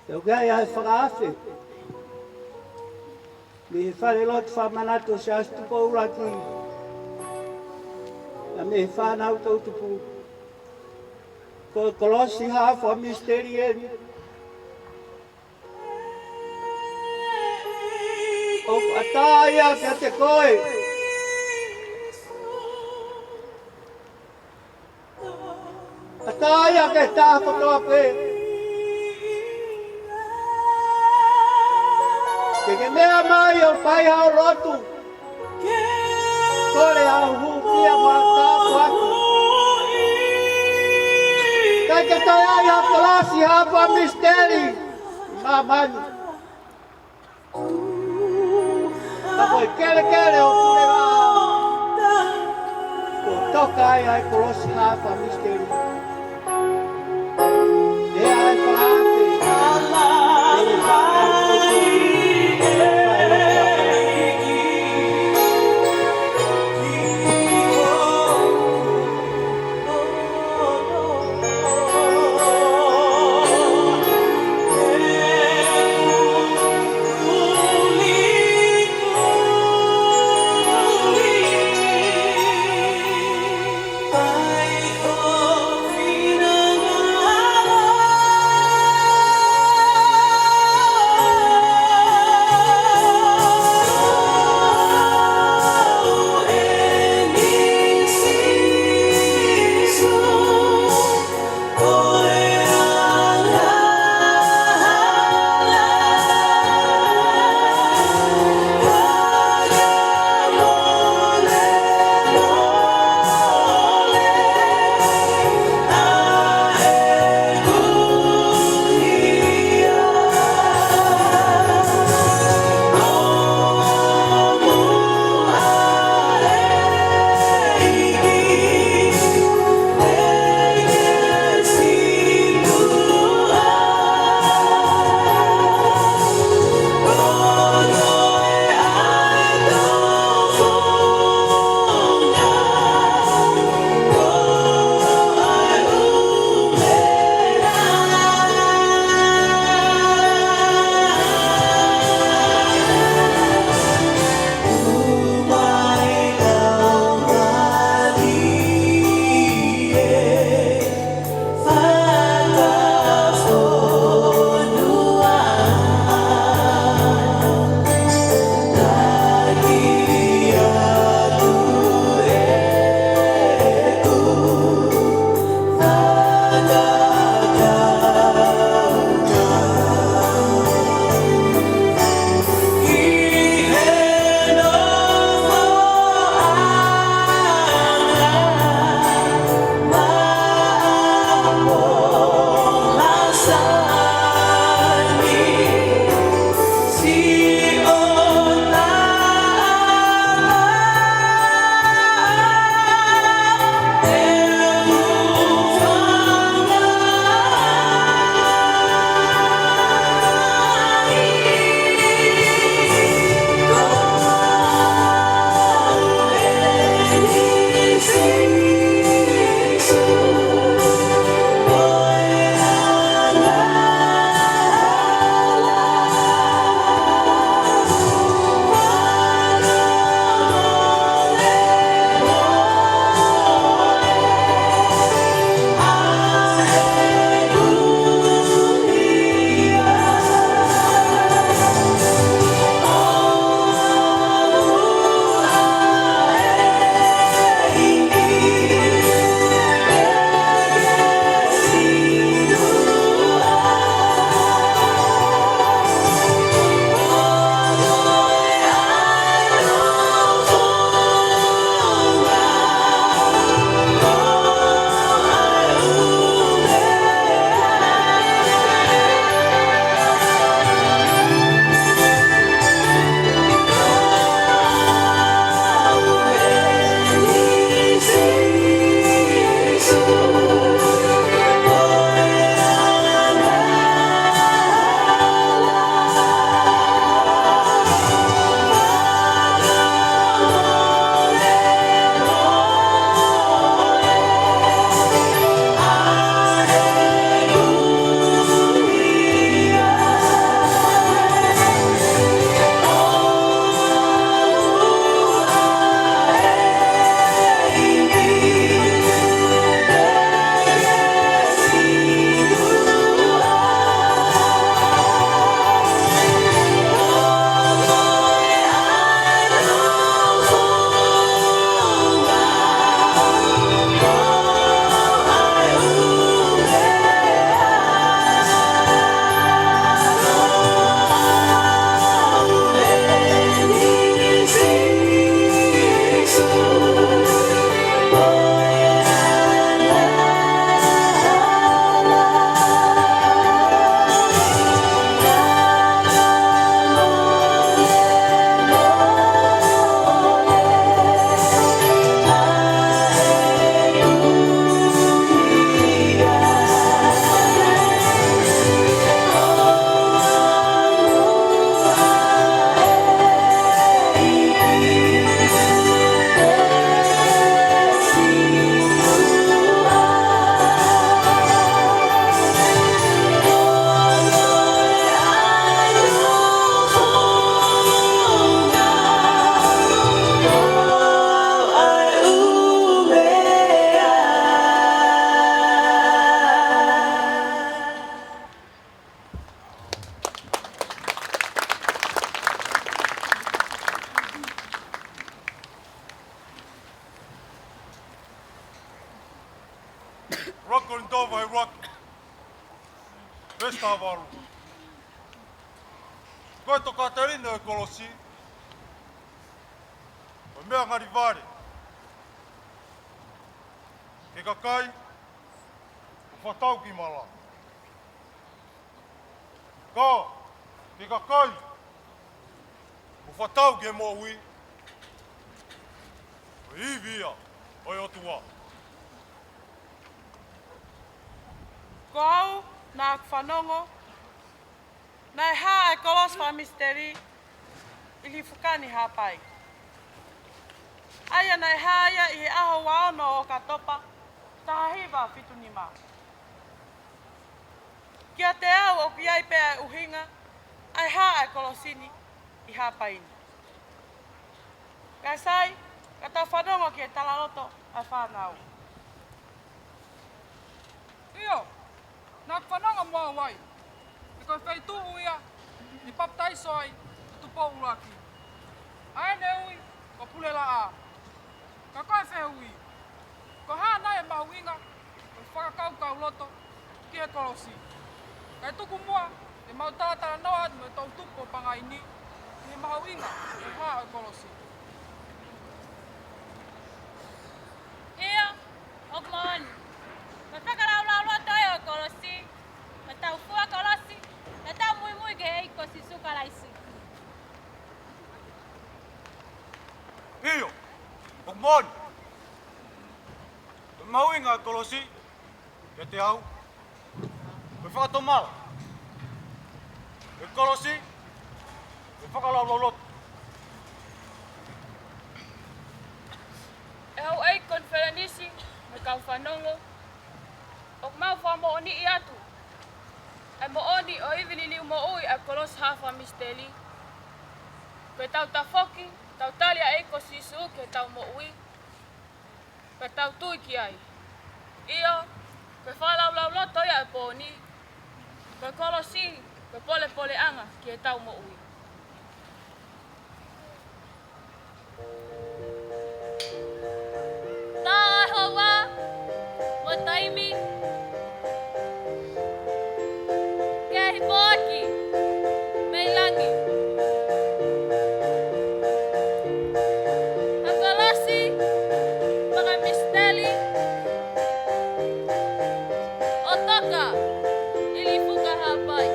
Te u ʻai ʻa e fakaafe mei he falelotu fakamanatu ʻo Siaosi Tupou ʻUluaki, pea mei he fānau toʻutupu. Ko e kolosi hā fakamisiteli eni ʻoku ʻatā ia kiate koe. ʻAtā ia ki he taha kotoa pē. Ke ke meʻa mai ʻo fai haʻo lotu. Kole haʻo hūfia mo haʻo tāpuaki. ʻIkai ke toe ʻi ai ha kolosi hā fakamisiteli ʻi māmani. Ka ko e kelekele ʻo e puleʻanga, kuo toka ai ʻa e kolosi hā fakamisiteli. Pea ʻai fakaafe. ʻUluaki Kolinitō vahe ʻuluaki, veesi taha valu. Ko e tokāteline ʻo e kolosi, ko e meʻa ngalivale ki he kakai ʻoku fakatau ki mala, ka ki he kakai ʻoku fakatau ki he moʻui, ko e ivi ia ʻo e ʻOtua. Ko au naʻa ku fanongo, naʻe hā ʻa e kolosi fakamisiteli ʻi Lifuka ni, Haʻapai. ʻA ia naʻe hā ia ʻi he ʻaho ua ono ʻo ʻOkatopa, taha hiva fitu nima. Kiate au ʻoku ʻi ai pē ʻa e ʻuhinga ʻa e hā ʻa e kolosi ni ʻi Haʻapai ni. Kae sai, ka tau fanongo ki he talaloto ʻa e fānau. ʻIo, naʻa ku fanongo mo au ai, he ko e feituʻu ia naʻe papitaiso ai ʻa Tupou ʻUluaki, ʻa ʻene ui ko Pulelaʻā. Ka ko e fehuʻi, ko e hā nai e mahuʻinga ʻo e fakakaukauloto ki he kolosi? Kae tuku muʻa ke mau talatalanoa atu mo e toʻutupu ʻo Pangai ni ki he mahuʻinga ʻo e hā ʻo e kolosi. ʻIo, ʻoku moʻoni. Ko e fakalaulauloto ia ʻo e kolosi, ko ʻetau fua kolosi, ʻetau muimui ki he ʻEiki ko Sīsū Kalaisi. ʻIo, ʻoku moʻoni. Ko e mahuʻinga ʻo e kolosi kiate au, ko e fakatomala. Ko e kolosi, ko e fakalaulauloto. ʻE houʻeiki konifelenisi mo e kau fanongo, ʻoku mau fakamoʻoniʻi atu ʻa e moʻoni ʻo e ivi liliu moʻui ʻa e kolosi hā fakamisiteli. Ko ʻetau tafoki, tau tali ʻa e ʻEiki ko Sīsū ki heʻetau moʻui, pea tau tui ki ai. ʻIo, ko e fakalaulauloto ia ʻo e pō ni, ko e kolosi, ko e polepoleʻanga ki heʻetau moʻui. Tā ʻa e houa mo e taimi, ke ʻi ai ha poaki mei langi. Ha kolosi fakamisiteli ʻo toka ʻi Lifuka, Haʻapai.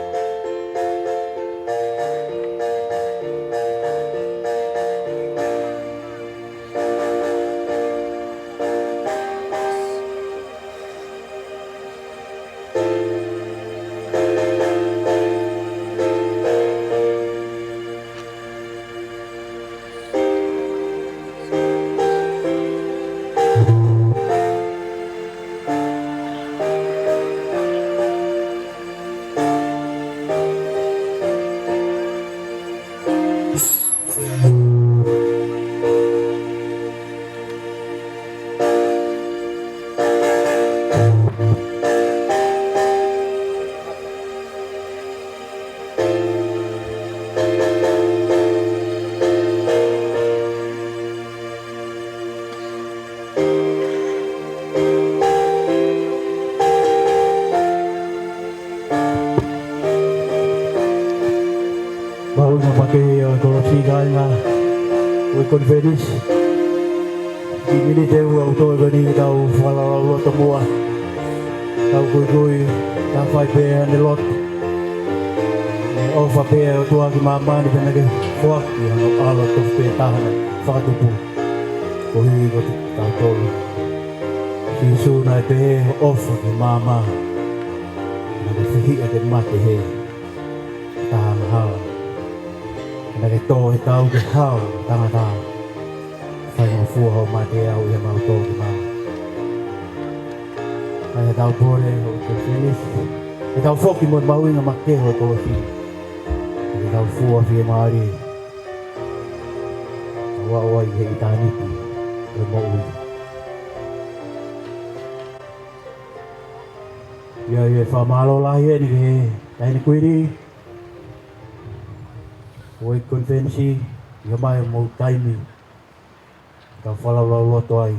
Mahuʻinga makehe ʻo e kolosi, kāinga ʻo e konifelenisi. Kiʻi miniti ʻe ua ʻoku toe ko eni ke tau fakalaulauloto muʻa. Tau kuikui, tau fai pē ʻa e lotu. ʻOfa pē ʻa e ʻOtua ki māmani pea naʻa ke foaki ʻa hono ʻAlo tofu pē taha naʻe fakatupu koeʻuhi ko kitautolu. Sīsū naʻe pehē hoʻo ʻofa ki māmani, naʻa ke fehiʻa ke mate he taha angahala. Naʻa ke tō he tau ke hao tangata. Faingofua hoʻo mate ʻi heʻemau tō ki māmani. Kae tau pole ʻo ke finis. Ke tau foki mo e mahuʻinga makehe ʻo e kolosi. Ke tau fua fiemālie. Tau aʻu ai ki he ʻitāniti ʻo e moʻui. ʻIo, ʻio, fakamālō lahi eni ki he taʻahine kuini ʻo e konifelenisi, ʻi he ʻomai homou taimi ke tau fakalaulauloto ai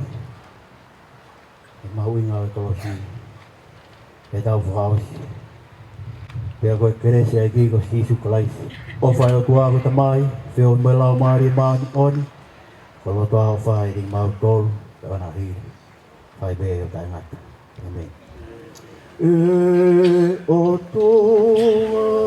e mahuʻinga ʻo e kolosi. Ke tau fakaʻosi. Pea ko e kelesi ʻa e ʻEiki ko Sīsū Kalaisi, ʻofa ʻa e ʻOtua ko e Tamai, feohi mo e Laumālie Māʻoniʻoni, ko e loto ʻofa ʻa e ʻEiki maʻa kimautolu, ʻo ʻoua naʻa hili, fai pē ʻo taʻengata. ʻĒmeni. ʻE ʻOtua